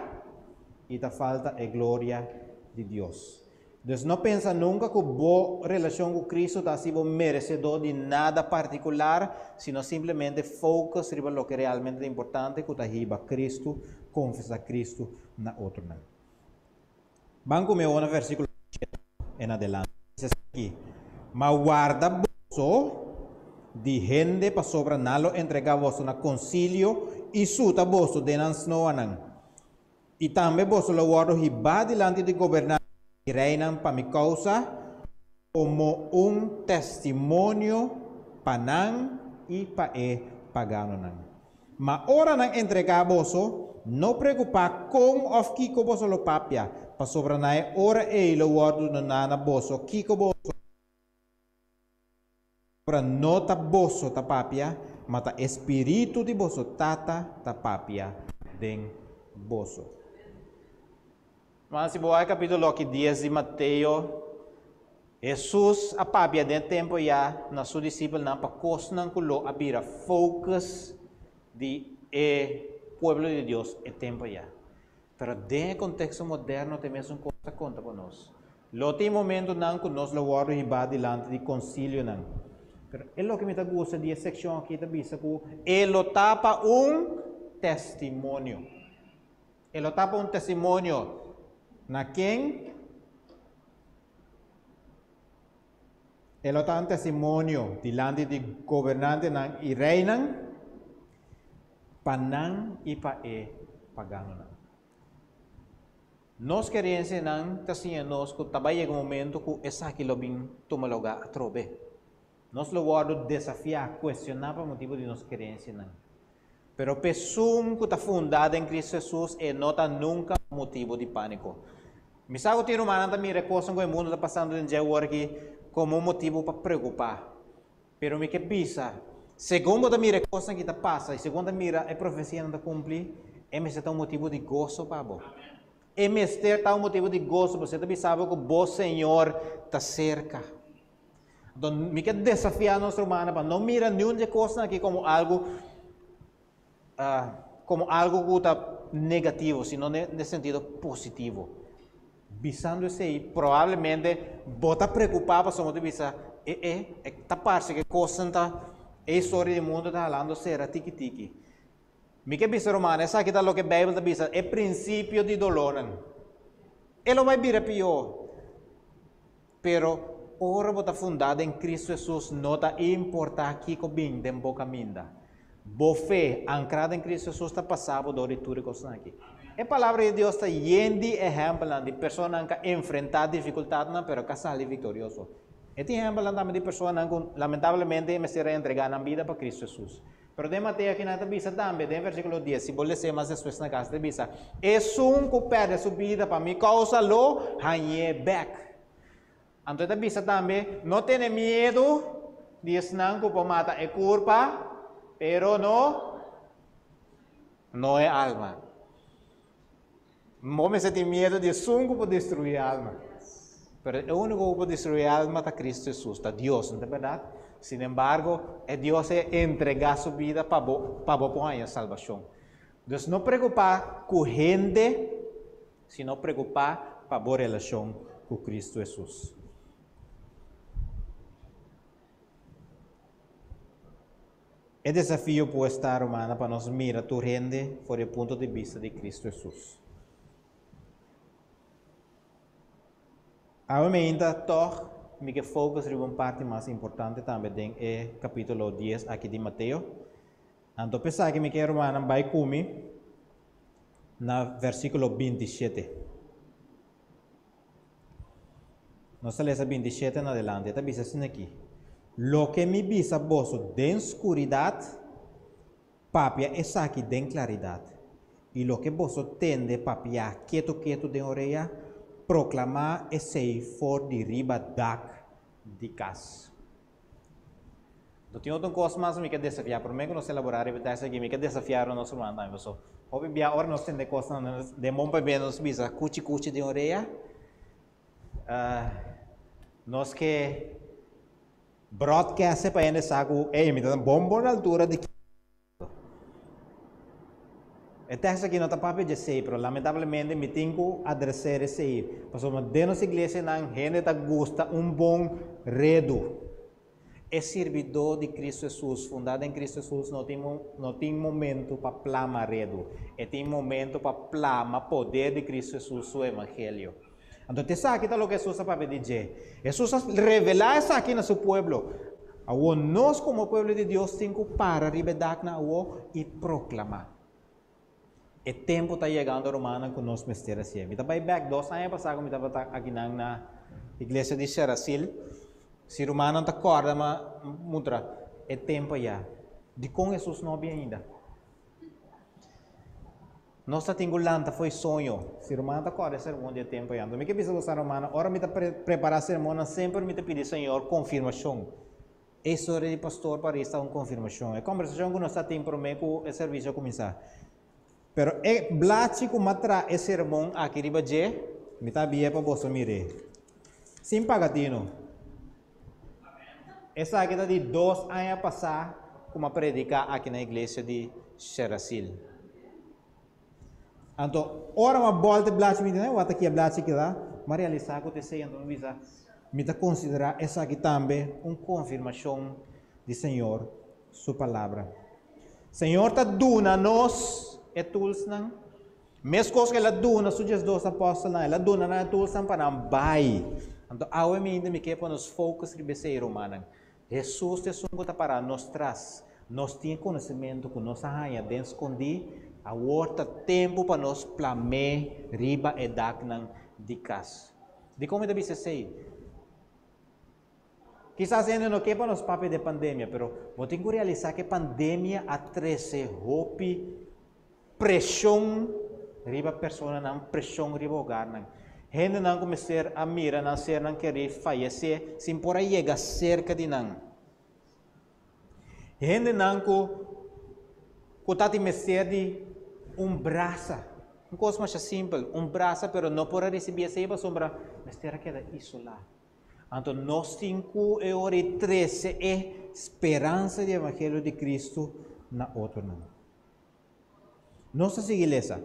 i ta falta e gloria di Dios. Dus no pensa nunka ku bo relashon ku Kristu ta hasi bo meresedó di nada partikular, sino simplemente focus riba loke realmente ta importante ku ta hiba Kristu, konfesá Kristu na otronan. Ban ku mi awor na versíkulo shete en adelante. Dice así, Ma warda boso di hende, pasobra nan lo entregá boso na konsilio i suta boso den nan snoanan. I tambe boso lo wòrdu hibá dilanti di gobernantenan i reinan pa mi kousa, komo un testimonio pa nan i pa e paganonan. Ma ora nan entregá boso, no preokupá kon òf kiko boso lo papia, pasobra na e ora ei lo wòrdu doná na boso kiko boso Pasobra no ta boso ta papia, ma ta e spiritu di boso Tata ta papia den boso. Mas si bo wak e kapítulo aki dies di Mateo, Hesus a papia den e tempu ya na su disipelnan pa kosnan ku lo a bira focus di e pueblo di Dios e tempu ya. Pero den e konteksto moderno ta e mesun kos ta konta pa nos. Lo tin momentunan ku nos lo wòrdu hibá dilanti di konsilionan. Pero e loke mi ta gusta di e sekshon aki ta bisa ku e lo ta pa un testimonio. E lo ta pa un testimonio na ken? E lo ta un testimonio dilanti di gobernantenan i reinan, pa nan i pa e paganonan. Nos kerensianan ta siña nos ku ta bai yega un momento ku esaki lo bin tuma lugá atrobe. Nos lo wòrdu desafiá, kuestioná pa motibu di nos kerensianan. Pero pa esun ku ta fundá den Kristu Hesus e no ta nunka un motibu di pániko. Mi sa ku tin rumannan ta mira e kosnan ku e mundu ta pasando den dje awor aki komo un motibu pa preokupá. Pero mi ke bisa, segun bo ta mira e kosnan ki ta pasa i segun ta mira e profesianan ta kumpli, e mester ta un motibu di goso pa bo. E mester ta un motibu di goso pasobra e ta bisa bo ku bo Señor ta serka. Anto mi ke desafiá nos rumannan pa no mira niun di e kosnan aki komo algu komo algu ku ta negativo, sino den e sentido positivo. Bisando esei, probablemente bo ta preokupá pasobra bo ta bisa, E e, e ta parse ku e kosnan ta, e historia di mundu ta halando sera tiki tiki. Mi ke bisa rumannan, esaki ta loke Beibel ta bisa, e prinsipio di dolónan. E lo bai bira pió. Pero ora bo ta fundá den Cristo Hesus no ta importá kiko bin den bo kaminda. Bo fe ankrá den Cristo Hesus ta pasá bo dor di tur e kosnan aki. E Palabra di Dios ta yen di ehèmpelnan di personanan ku a enfrentá difikultatnan pero ku a sali viktorioso. E tin ehèmpelnan tambe di personanan ku lamentablemente mester a entregá nan bida pa Cristo Hesus. Pero den Mateo aki nan ta bisa tambe, den versíkulo dies, si bo les'é mas despues na kas, ta bisa, Esun ku pèrdè su bida pa mi kousa lo hañ'é bèk. Anto e ta bisa tambe, No tene miedu di esnan ku por mata e kurpa, pero no no e alma. Bo mester tin miedu di esun ku por destruí e alma. Pero e úniko ku por destruí e alma ta Kristu Hesus, ta Dios, no ta bèrdat? Sinembargo, e Dios e entregá su bida pa bo, pa bo por haña salbashon. Dus no preokupá ku hende, sino preokupá pa bo relashon ku Kristu Hesus. E desafio pues ta, rumannan, pa nos mira tur hende for di e punto di bista di Cristo Hesus. Awe meinta tòg mi ke focus riba un parti mas importante tambe den e kapítulo dies aki di Mateo. Anto p'esaki mi ke rumannan bai ku mi na versíkulo 27. Nos ta lesa 27 en adelante. E ta bisa asina aki, Loke mi bisa boso den skuridat, papia esaki den klaridat, i loke boso tende papiá ketu ketu den orea, proklamá esei for di riba dak di kas. No tin otro kos mas mi ke desafiá. Promé ku nos elaborá riba e tèks aki, mi ke desafiá nos ruman tambe. Pasobra hopi bia ora nos tende kosnan den bon pabia nos bisa kuchi kuchi den orea. Nos ke broadcast e pa hende sa ku ey mi ta na bon bon altura di. E teksto aki no ta papia dje esei, pero lamentablemente mi tin ku adreser esei, pasobra den nos iglesianan hende ta gusta un bon redu. E sirbidó di Kristu Hesus, fundá den Kristu Hesus, no tin no tin momentu pa plama redu, e tin momentu pa plama poder di Kristu Hesus su evangelio. Anto ta esaki ta loke Hesus a papia di dje. Hesus a revelá esaki na su pueblo. Awor nos komo pueblo di Dios tin ku para riba e daknan awor i proklamá. E tempu ta yegando rumannan ku nos mester hasié. Mi ta bai bèk dos aña pasá ku mi tabata akinan na iglesia di Sherasil. Si rumannan ta kòrda mi a mutra e tempu ayá. Dikon Hesus no a bin ainda? Nos ta tin ku lanta fo'i soño. Si rumannan ta kòrda e sermon di e tempu ayá. Anto mi ke bisa boso rumannan, ora mi ta prepará sermonnan semper mi ta pidi Señor konfirmashon. E historia di pastor Paris ta un konfirmashon. E kòmbersashon ku nos ta tin promé ku e servisio a kuminsá. Pero e blachi ku m'a traha e sermon aki riba dje, mi ta abi'é pa boso mir'é. Sin paga tinu. Esaki ta di dos aña pasá ku m'a prediká aki na iglesia di Sherasil. Anto, ora m'a bòlta e blachi mi di, Wak ta ki e blachi kila? M'a realisá ku ta esei, anto mi bisa, Mi ta konsiderá esaki tambe un konfirmashon di Señor su Palabra. Señor ta duna nos e toolsnan, meskos ku El a duna su diesdos apòstelnan, El a duna nan e toolsnan pa nan bai. Anto, awe mi mi ke pa nos focus riba esei, rumannan. Hesus ta esun ku ta pará nos tras. Nos tin e konosementu ku nos a haña den skondí, awor ta tempu pa nos plam'é riba e daknan di kas. Dikon mi ta bisa esei? Kisas hende no ke pa nos papia di pandemia, pero bo tin ku realisá ku e pandemia a trese hopi preshon riba personanan, preshon riba hogarnan. Hendenan ku mester a mira nan sernan kerí fayesé sin por a yega serka di nan. Hendenan ku ku ta tin mester di un brasa, un kos masha simpel, un brasa pero no por a risibí esei pasobra mester a keda isolá. Anto nos tin ku e ora ei trese e speransa di evangelio di Kristu na otronan. Nos ta sigui lesa.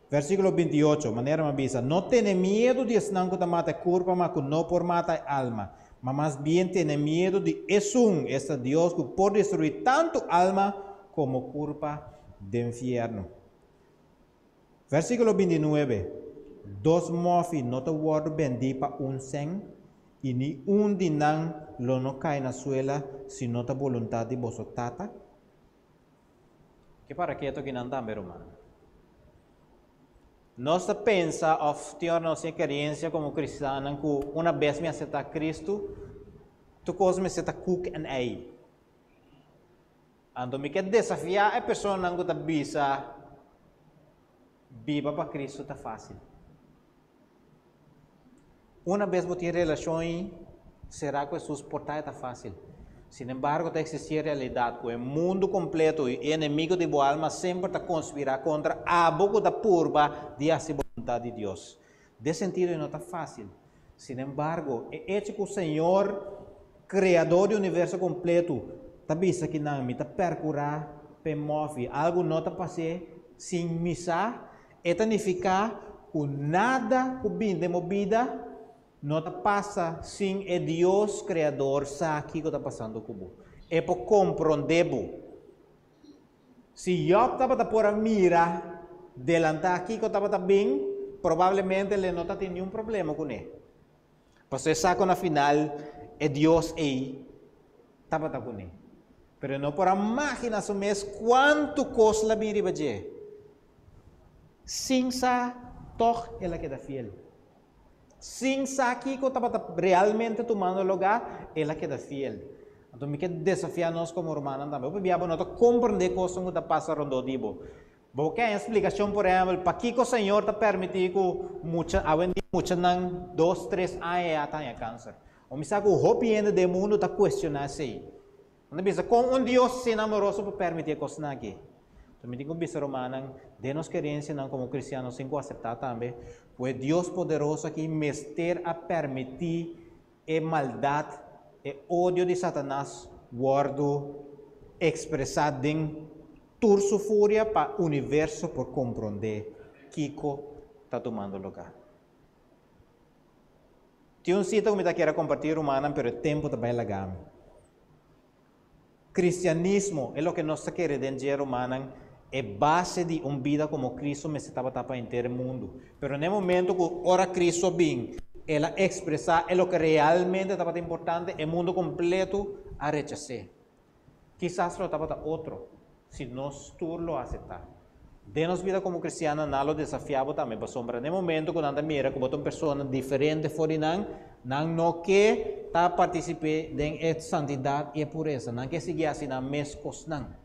Versíkulo 28, manera mi a bisa, No tene miedu di esnan ku ta mata e kurpa ma ku no por mata e alma, ma mas bien tene miedu di Esun, esta Dios, ku por destruí tantu alma komo kurpa den fièrnu. Versíkulo 29, Dos mòfi no ta wòrdu bendí pa un sèn, i ni un di nan lo no kai na suela si no ta boluntat di boso Tata? Ke para keto kinan tambe, ruman? Nos ta pensa òf tin ora nos tin e kerensia komo kristiannan ku una bes mi aseptá Kristu, tur kos mester ta kuk en ei. Anto mi ke desafiá e personanan ku ta bisa biba pa Kristu ta fásil. Una bes bo tin relashon i será ku Hesus por ta e ta fásil. Sin embargo, ta eksistí e realidat ku e mundu kompleto i e enemigo di bo alma semper ta konspirá kontra abo ku ta purba di hasi boluntat di Dios. Den sentido e no ta fásil. Sin embargo, e echo ku Señor, Kreador di universo kompleto, ta bisa ki nan mi ta perkurá p'e mòfi, algu no ta pas'é sin mi sa, E ta nifiká ku nada ku bin den bo bida no ta pasa sin e Dios Kreador sa kiko ta pasando ku bo. E por komprondé bo. Si Jòb tabata por a mira delantá kiko tabata bin, probablemente lo e no ta tin niun problema kuné. Pasobra e sa ku na final e Dios ei tabata kuné. Pero e no por a magina su mes kuantu kos la bin riba dje. Sin sa, tòg el a keda fiel. Sin sa kiko tabata realmente tumando lugá, el a keda fiel. Anto mi ke desafiá nos komo rumannan tambe. Hopi bia bo no ta komprendé kosnan ku ta pasa rondó di bo. Bo ke haña splikashon, por ehèmpel, pakiko Señor ta permití ku mucha, awendia muchanan dos, tres aña ya ta haña kanser. Bo mi sa ku hopi hende den mundu ta kuestioná esei. Nan ta bisa, Kon un Dios asina amoroso por permití e kosnan aki? Enton mi tin ku bisa rumannan, den nos kerensianan komo kristian nos tin ku aseptá tambe ku e Dios poderoso aki mester a permití e maldat, e odio di Satanas wòrdu ekspresá den tur su furia pa universo por komprondé kiko ta tumando lugá. Tin un sita ku mi ta kier a kompartí rumannan pero e tempu ta bai laga mi. Kristianismo e loke nos ta kere den dje rumannan e base di un bida komo Kristu mester tabata pa henter e mundu. Pero na e momento ku ora Kristu a bin el a ekspresá e loke realmente tabata importante e mundu kompletu a rechas'é. Kisas lo tabata otro si nos tur lo aseptá. Den nos bida komo kristiannan nan lo desafiá bo tambe pasobra na e momento ku nan ta mira ku bo ta un persona diferente for di nan, nan no ke ta partisip'é den e santidat i e puresa. Nan ke sigui hasi nan mes kosnan.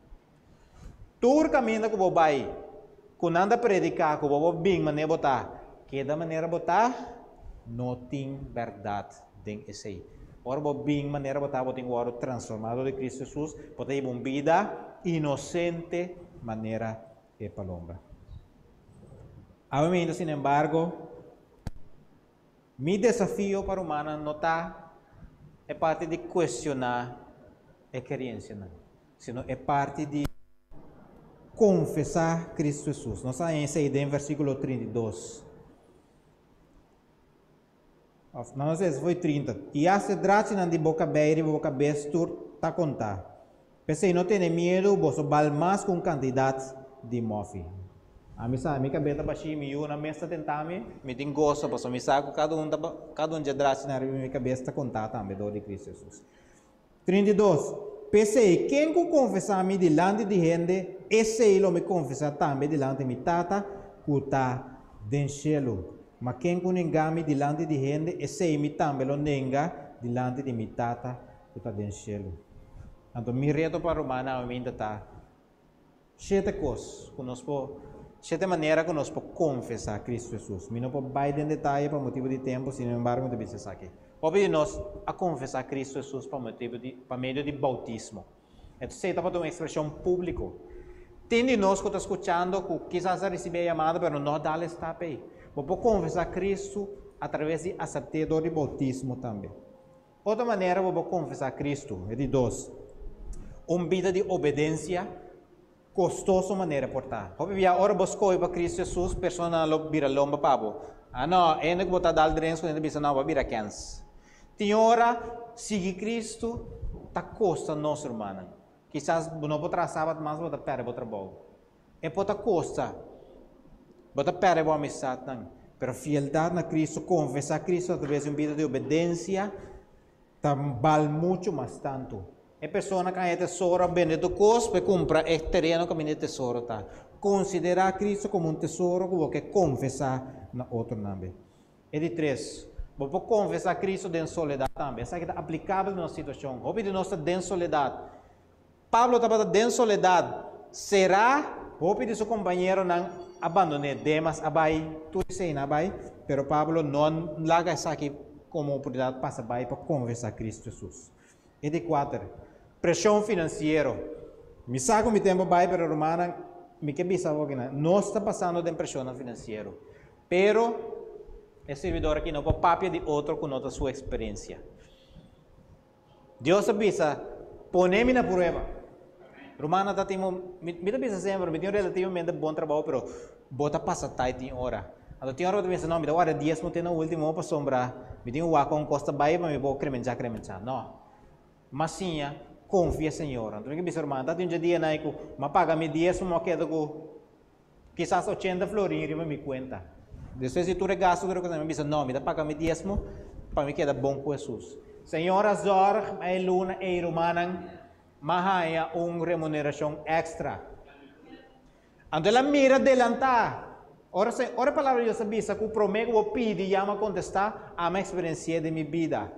Tur kaminda ku bo bai ku nan ta prediká ku bo por bin manera bo ta, keda manera bo ta, no tin bèrdat den esei. Ora bo bin manera bo ta, bo tin ku wòrdu transformá dor di Kristu Hesus, bo ta hiba un bida inosente manera e palombra. Awe mainta, sinembargo, mi desafio pa rumannan no ta e parti di kuestioná e kerensianan, sino e parti di konfesá Kristu Hesus. Nos a haña esei den versíkulo 32. Of, no, no sé, foi 30. I hasta e drachinan di bo kabei riba bo kabes tur ta kontá. P'esei no tene miedu, boso bal mas ku un kantidat di mòfi. Ami sa, mi kabei ta bashí, mi yunan mes ta tentá mi. Mi tin goso, pasobra mi sa ku kada un ta, kada un dje drachinan riba mi kabes ta kontá tambe dor di Kristu Hesus. 32, P'esei, ken ku konfesá mi dilanti di hende, esei lo mi konfesá tambe dilanti mi Tata ku ta den shelu. Ma ken ku nengá mi dilanti di hende, esei mi tambe lo nenga dilanti di mi Tata ku ta den shelu. Anto mi reto pa rumannan awe ta shete kos ku nos por, shete manera ku nos por konfesá Kristu Hesus. Mi no por bai den detaye pa motibu di tempu, sinembargo mi ta bisa esaki. Hopi di nos a konfesá Kristu Hesus pa motibu di, pa medio di boutismo. Esei tabata un ekspreshon públiko. Tin di nos ku ta skuchando ku kisas a risibí e yamada pero no a dal e stap ei. Bo por konfesá Kristu atraves di asept'é dor di boutismo tambe. Otro manera bo por konfesá Kristu, e di dos, un bida di obedensia kostoso manera por ta. Hopi bia ora bo skohe pa Kristu Hesus, personanan lo bira lomba pa bo. Ah no, hende ku bo ta dal drens ku hende bisa no, bo a bira kens. Tin ora sigui Kristu ta kosta nos rumannan. Kisas bo no por traha sabat mas, bo ta pèrdè bo trabou. E por ta kosta, bo ta pèrdè bo amistatnan, pero fieldat na Kristu, konfesá Kristu atraves di un bida di obedensia, ta bal muchu mas tantu. E persona ku haña e tesoro a bende tur kos pa e kumpra e tereno kaminda e tesoro ta. Konsiderá Kristu komo un tesoro ku bo ke konfesá na otronan be. E di tres, bo por konfesá Kristu den soledat tambe. Esaki ta aplikabel na nos situashon. Hopi di nos ta den soledat. Pablo tabata den soledat. Será hopi di su kompañeronan a bandon'é. Demas a bai, tur eseinan a bai, pero Pablo no a laga esaki komo oportunidat pasa bai pa konfesá Kristu Hesus. E di kuater, preshon finansiero. Mi sa ku mi tempu a bai, pero rumannan, mi ke bisa bo kinan, nos ta pasando den preshonnan finansiero. Pero e sirbidor aki no por papia di otro ku no ta su eksperensia. Dios a bisa, Pone mi na prueba. Rumannan ta tin mi, mi ta bisa semper, mi tin un relativamente bon trabou, pero bo ta pasa tai tin ora. Anto tin ora bo ta pensa, no, mi ta warda diesmo te na ultimo pasobra mi tin wak kon kos ta bai pa mi por kremenchá kremenchá. No. M'a siña konfia Señor. Anto mi ke bisa rumannan, ta tin un dje dianan ei ku m'a paga mi diesmo, m'a keda ku Kisas ochenta florin riba mi kuenta. Despues di tur e gastu ku mi bisa, no, mi ta paga mi diesmo pa mi keda bon ku Hesus. Señor a zòrg ma e luna ei rumannan m'a haña un remunerashon èkstra. Anto el a mira delantá. Ora ora e Palabra di Dios ta bisa ku promé ku bo pidi ya m'a kontestá, ami a eksperensi'é den mi bida.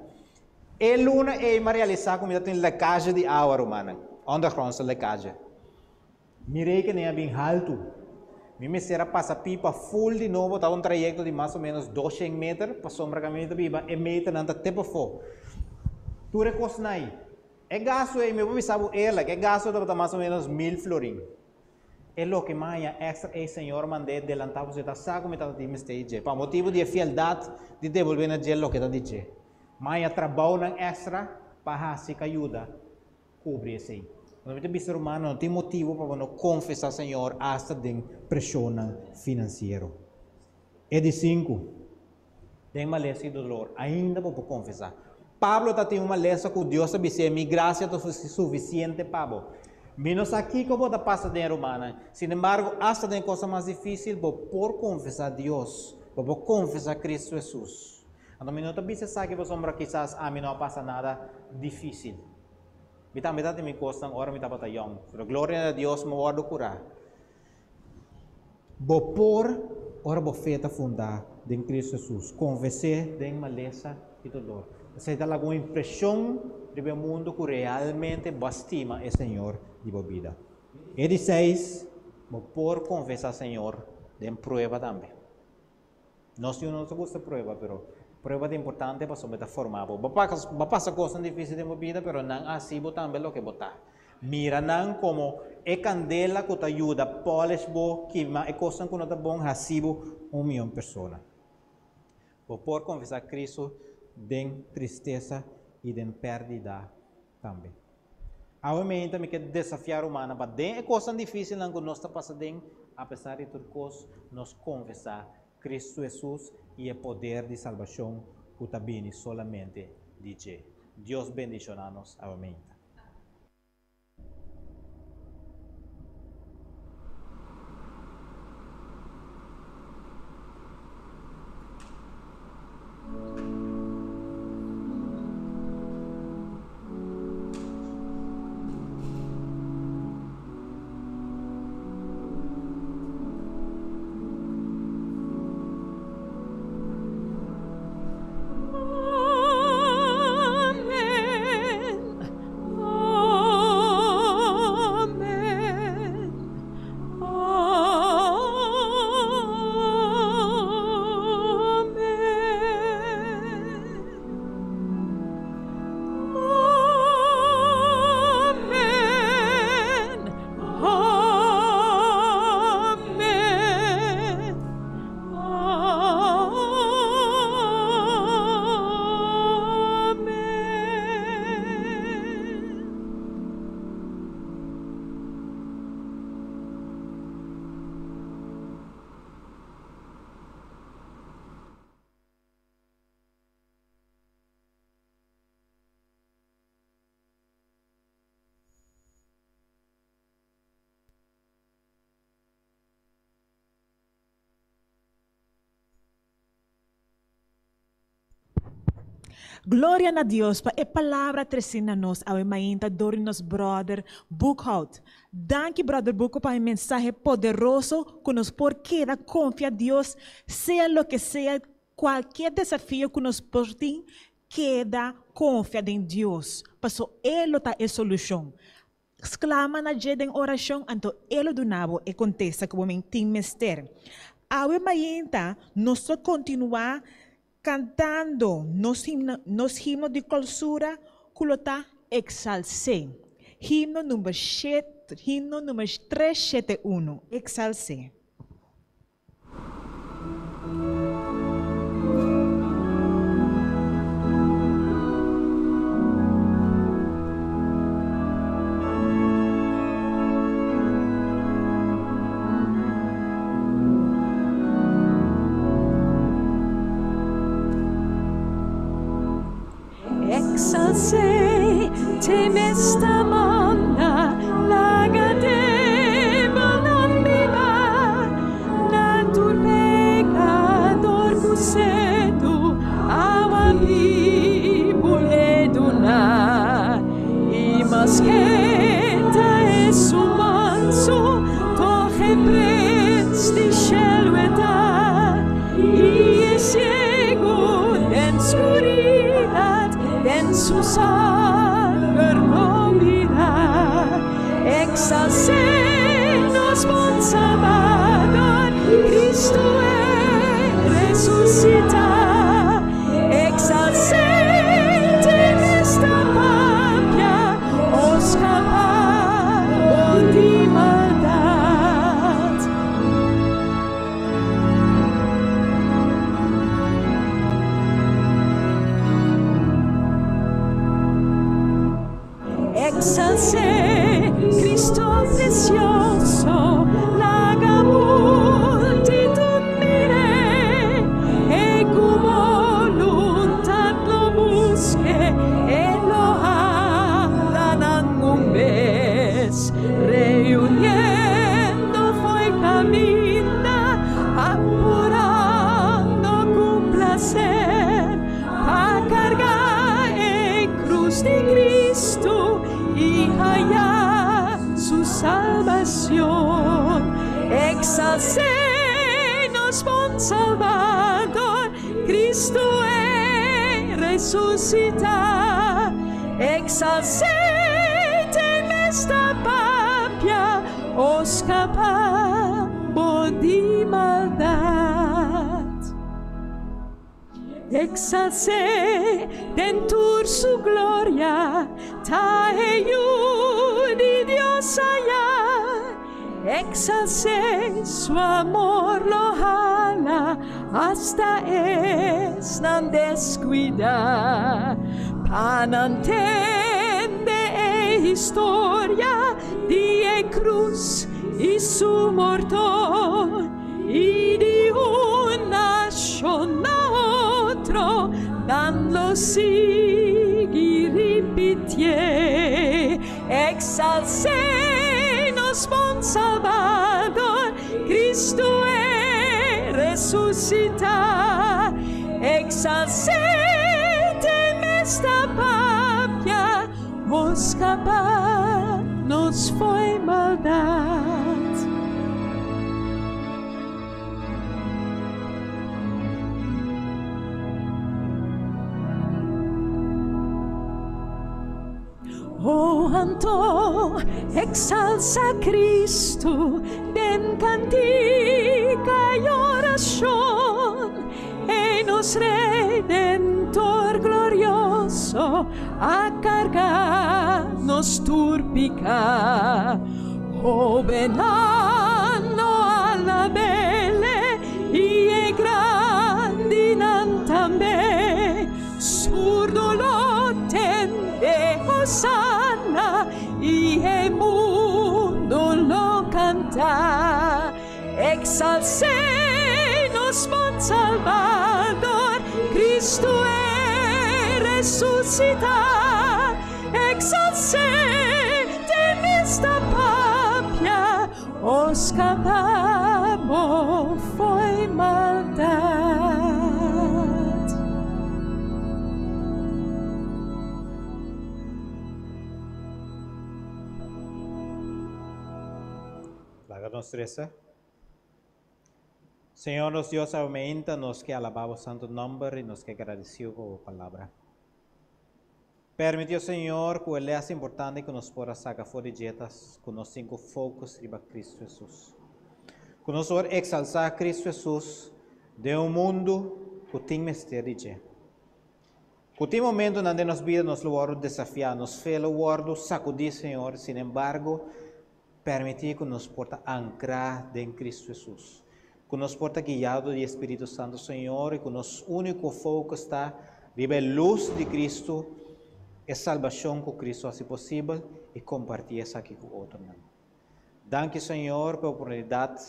E luna ei m'a realisá ku mi ta tin lekazje di awa, rumannan, ondergrondse lekazje. Mi rekening a bin haltu. Mi mester a pasa pipa ful di nobo, ta un trayekto di mas o ménos doshen meter, pasobra kaminda mi ta biba e meternan ta te pafó. Tur e kosnan ei. E gastu ei, mi por bisa bo eerlijk, e gastu tabata mas o ménos mil florin. E loke mi a haña èkstra ei Señor mand'é delantá pasobra e ta sa ku mi tabata tin mester di dje, pa motibu di e fieldat di debolbé na dje loke ta di dje. Mi a haña trabounan èkstra pa hasi ku a yuda. Kubri esei. Nos mi ta bisa rumannan, no tin motibu pa bo no konfesá Señor asta den preshonnan finansiero. E di sinku, den malesa i dolor, ainda bo por konfesá. Pablo ta tin un malesa ku Dios a bis'é, Mi grasia ta sufisiente pa bo. Mi no sa kiko bo ta pasa den, rumannan. Sinembargo, asta den kosnan mas difísil, bo por konfesá Dios. Bo por konfesá Kristu Hesus. Anto mi no ta bisa esaki pasobra kisas ami no a pasa nada difísil. Mi tambe ta tin mi kosnan ora mi tabata yòn, pero gloria na Dios mi wòrdu kurá. Bo por, ora bo fe ta fundá den Kristu Hesus, konves'é den malesa i dolor. Esei ta laga un impreshon riba e mundu ku realmente bo a stima e Señor di bo bida. E di seis, bo por konfesá Señor den prueba tambe. Nos yu no ta gusta prueba, pero prueba ta importante pasobra e ta forma bo. Bo a pasa kosnan difísil den bo bida, pero nan a hasi bo tambe loke bo ta. Mira nan komo e kandela ku ta yuda polish bo, kima e kosnan ku no ta bon, hasi bo un mihó persona. Bo por konfesá Kristu den tristesa i den pèrdida tambe. Awe meinta mi ke desafiá rumannan pa den e kosnan difísilnan ku nos ta pasa den, apesar di tur kos, nos konfesá Kristu Hesus i e poder di salbashon ku ta bini solamente di dje. Dios bendishoná nos awe meinta. Gloria na Dios pa e palabra tresí na nos awe mainta dor di nos brother Boekhout. Danki brother Buko pa e mensahe poderoso ku nos por keda konfia Dios sea loke sea kualkier desafio ku nos por tin keda konfia den Dios paso e lo ta e solushon. Sklama na dje den orashon anto e lo duna bo e kontesta ku bo tin mester. Awe mainta nos lo kontinuá kantando nos himno, nos himno di klousura ku lo ta Eksals'é. Himno number 7, himno number 371, Eksals'é. Eksals'é te mester manda laga demonionan biba na tur pekador ku sedu awa bibu l'e duna i maske ta esun mansu tòg e prens di shelu e ta i e siegu den skuridat den su sanger lo mira. Eksals'é nos bon Salbador, Kristu e resusitá. Eksals'é te mester papia, o skapa bo di maldat. Eksals'é Kristu presioso, laga multitut mir'é, e ku boluntat lo busk'é, e lo hala nan un bes, reuniendo fo'i kaminda, apurando ku plaser, pa karga e krus di Kristu i haña su salbashon. Eksals'é nos bon Salbador, Kristu e resusitá. Eksals'é te mester papia, o skapa bo di maldat. Eksals'é den tur su gloria, ta e Yu di Dios aya. Eksals'é, su amor lo hala asta esnan deskuidá. Pa nan tende e historia di e krus i su morto, i di un nashon na otro nan lo sigui ripitié. Eksals'é nos bon Salbador, Kristu e resusitá. Eksals'é te mester papia, o skapa nos fo'i maldat. O anto eksalsá Kristu den kantika i orashon, e nos Redentor glorioso a karga nos tur piká. Hóbennan lo alab'Ele i e grandinan tambe. Surdu lo tende Hosanna i e mundu lo kanta. Eksals'é nos bon Salbador, Kristu e resusitá. Eksals'é te mester papia, o skapa bo fo'i maldat. Laga nos resa. Señor nos Dios, aumenta nos ke alabá bo santu nòmber i nos ke gradisí pa bo palabra. Permití, Señor, ku e lès importante ku nos por a saka for di dje ta ku nos tin ku focus riba Kristu Hesus. Ku nos por eksalsá Kristu Hesus den un mundu ku tin mester di dje. Ku tin momentunan den nos bida nos lo wòrdu desafiá, nos fe lo wòrdu sakudí, Señor, sinembargo, permití ku nos por ta ankrá den Kristu Hesus, ku nos por ta guiado di e Spiritu Santu, Señor, i ku nos úniko focus ta riba e lus di Kristu, e salbashon ku Kristu hasi posibel, i kompartí esaki ku otronan. Danki, Señor, pa e oportunidat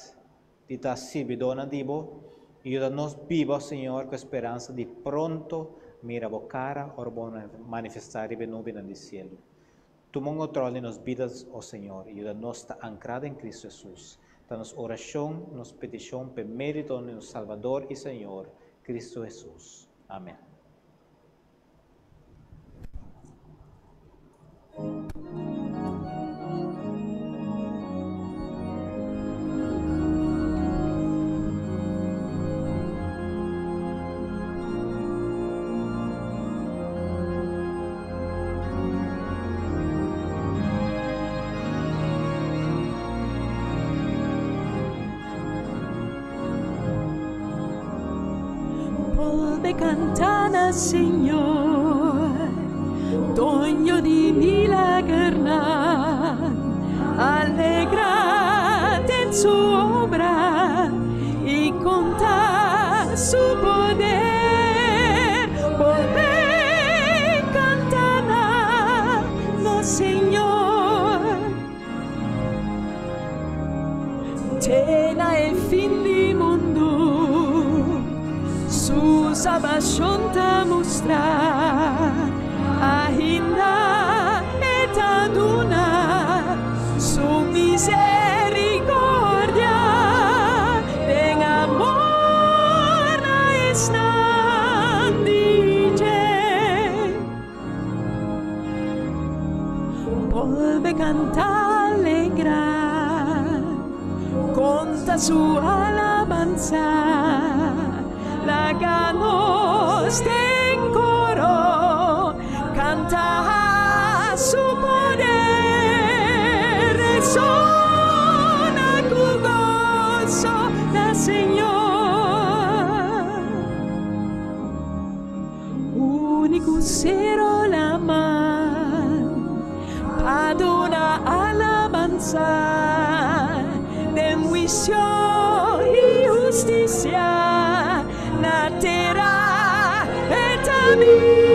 di ta sirbidónan di Bo, i yuda nos biba, Señor, ku e speransa di pronto mira Bo kara ora Bo manifestá riba e nubinan di sielu. Tuma un control di nos bida, o Señor, i yuda nos ta ankrá den Cristo Hesus. Ta nos orashon, nos petishon p'e mérito di nos Salbador i Señor, Cristo Hesus. Amèn. Bolbe kanta na Señor, Doño di milagernan, alegrá den su obra i konta su poder. Bolbe kanta na nos Señor. Te na e fin di mundu, su salbashon ta mustra. Ainda e ta duna su misericordia den amor na esnan di dje. Bolbe kanta alegrá, konta su alabansa, laga nos den koro kanta su poder, resona ku goso na Señor. Úniko sero laman, pa duna alabansa den huisio i hustisia na tera e ta biba.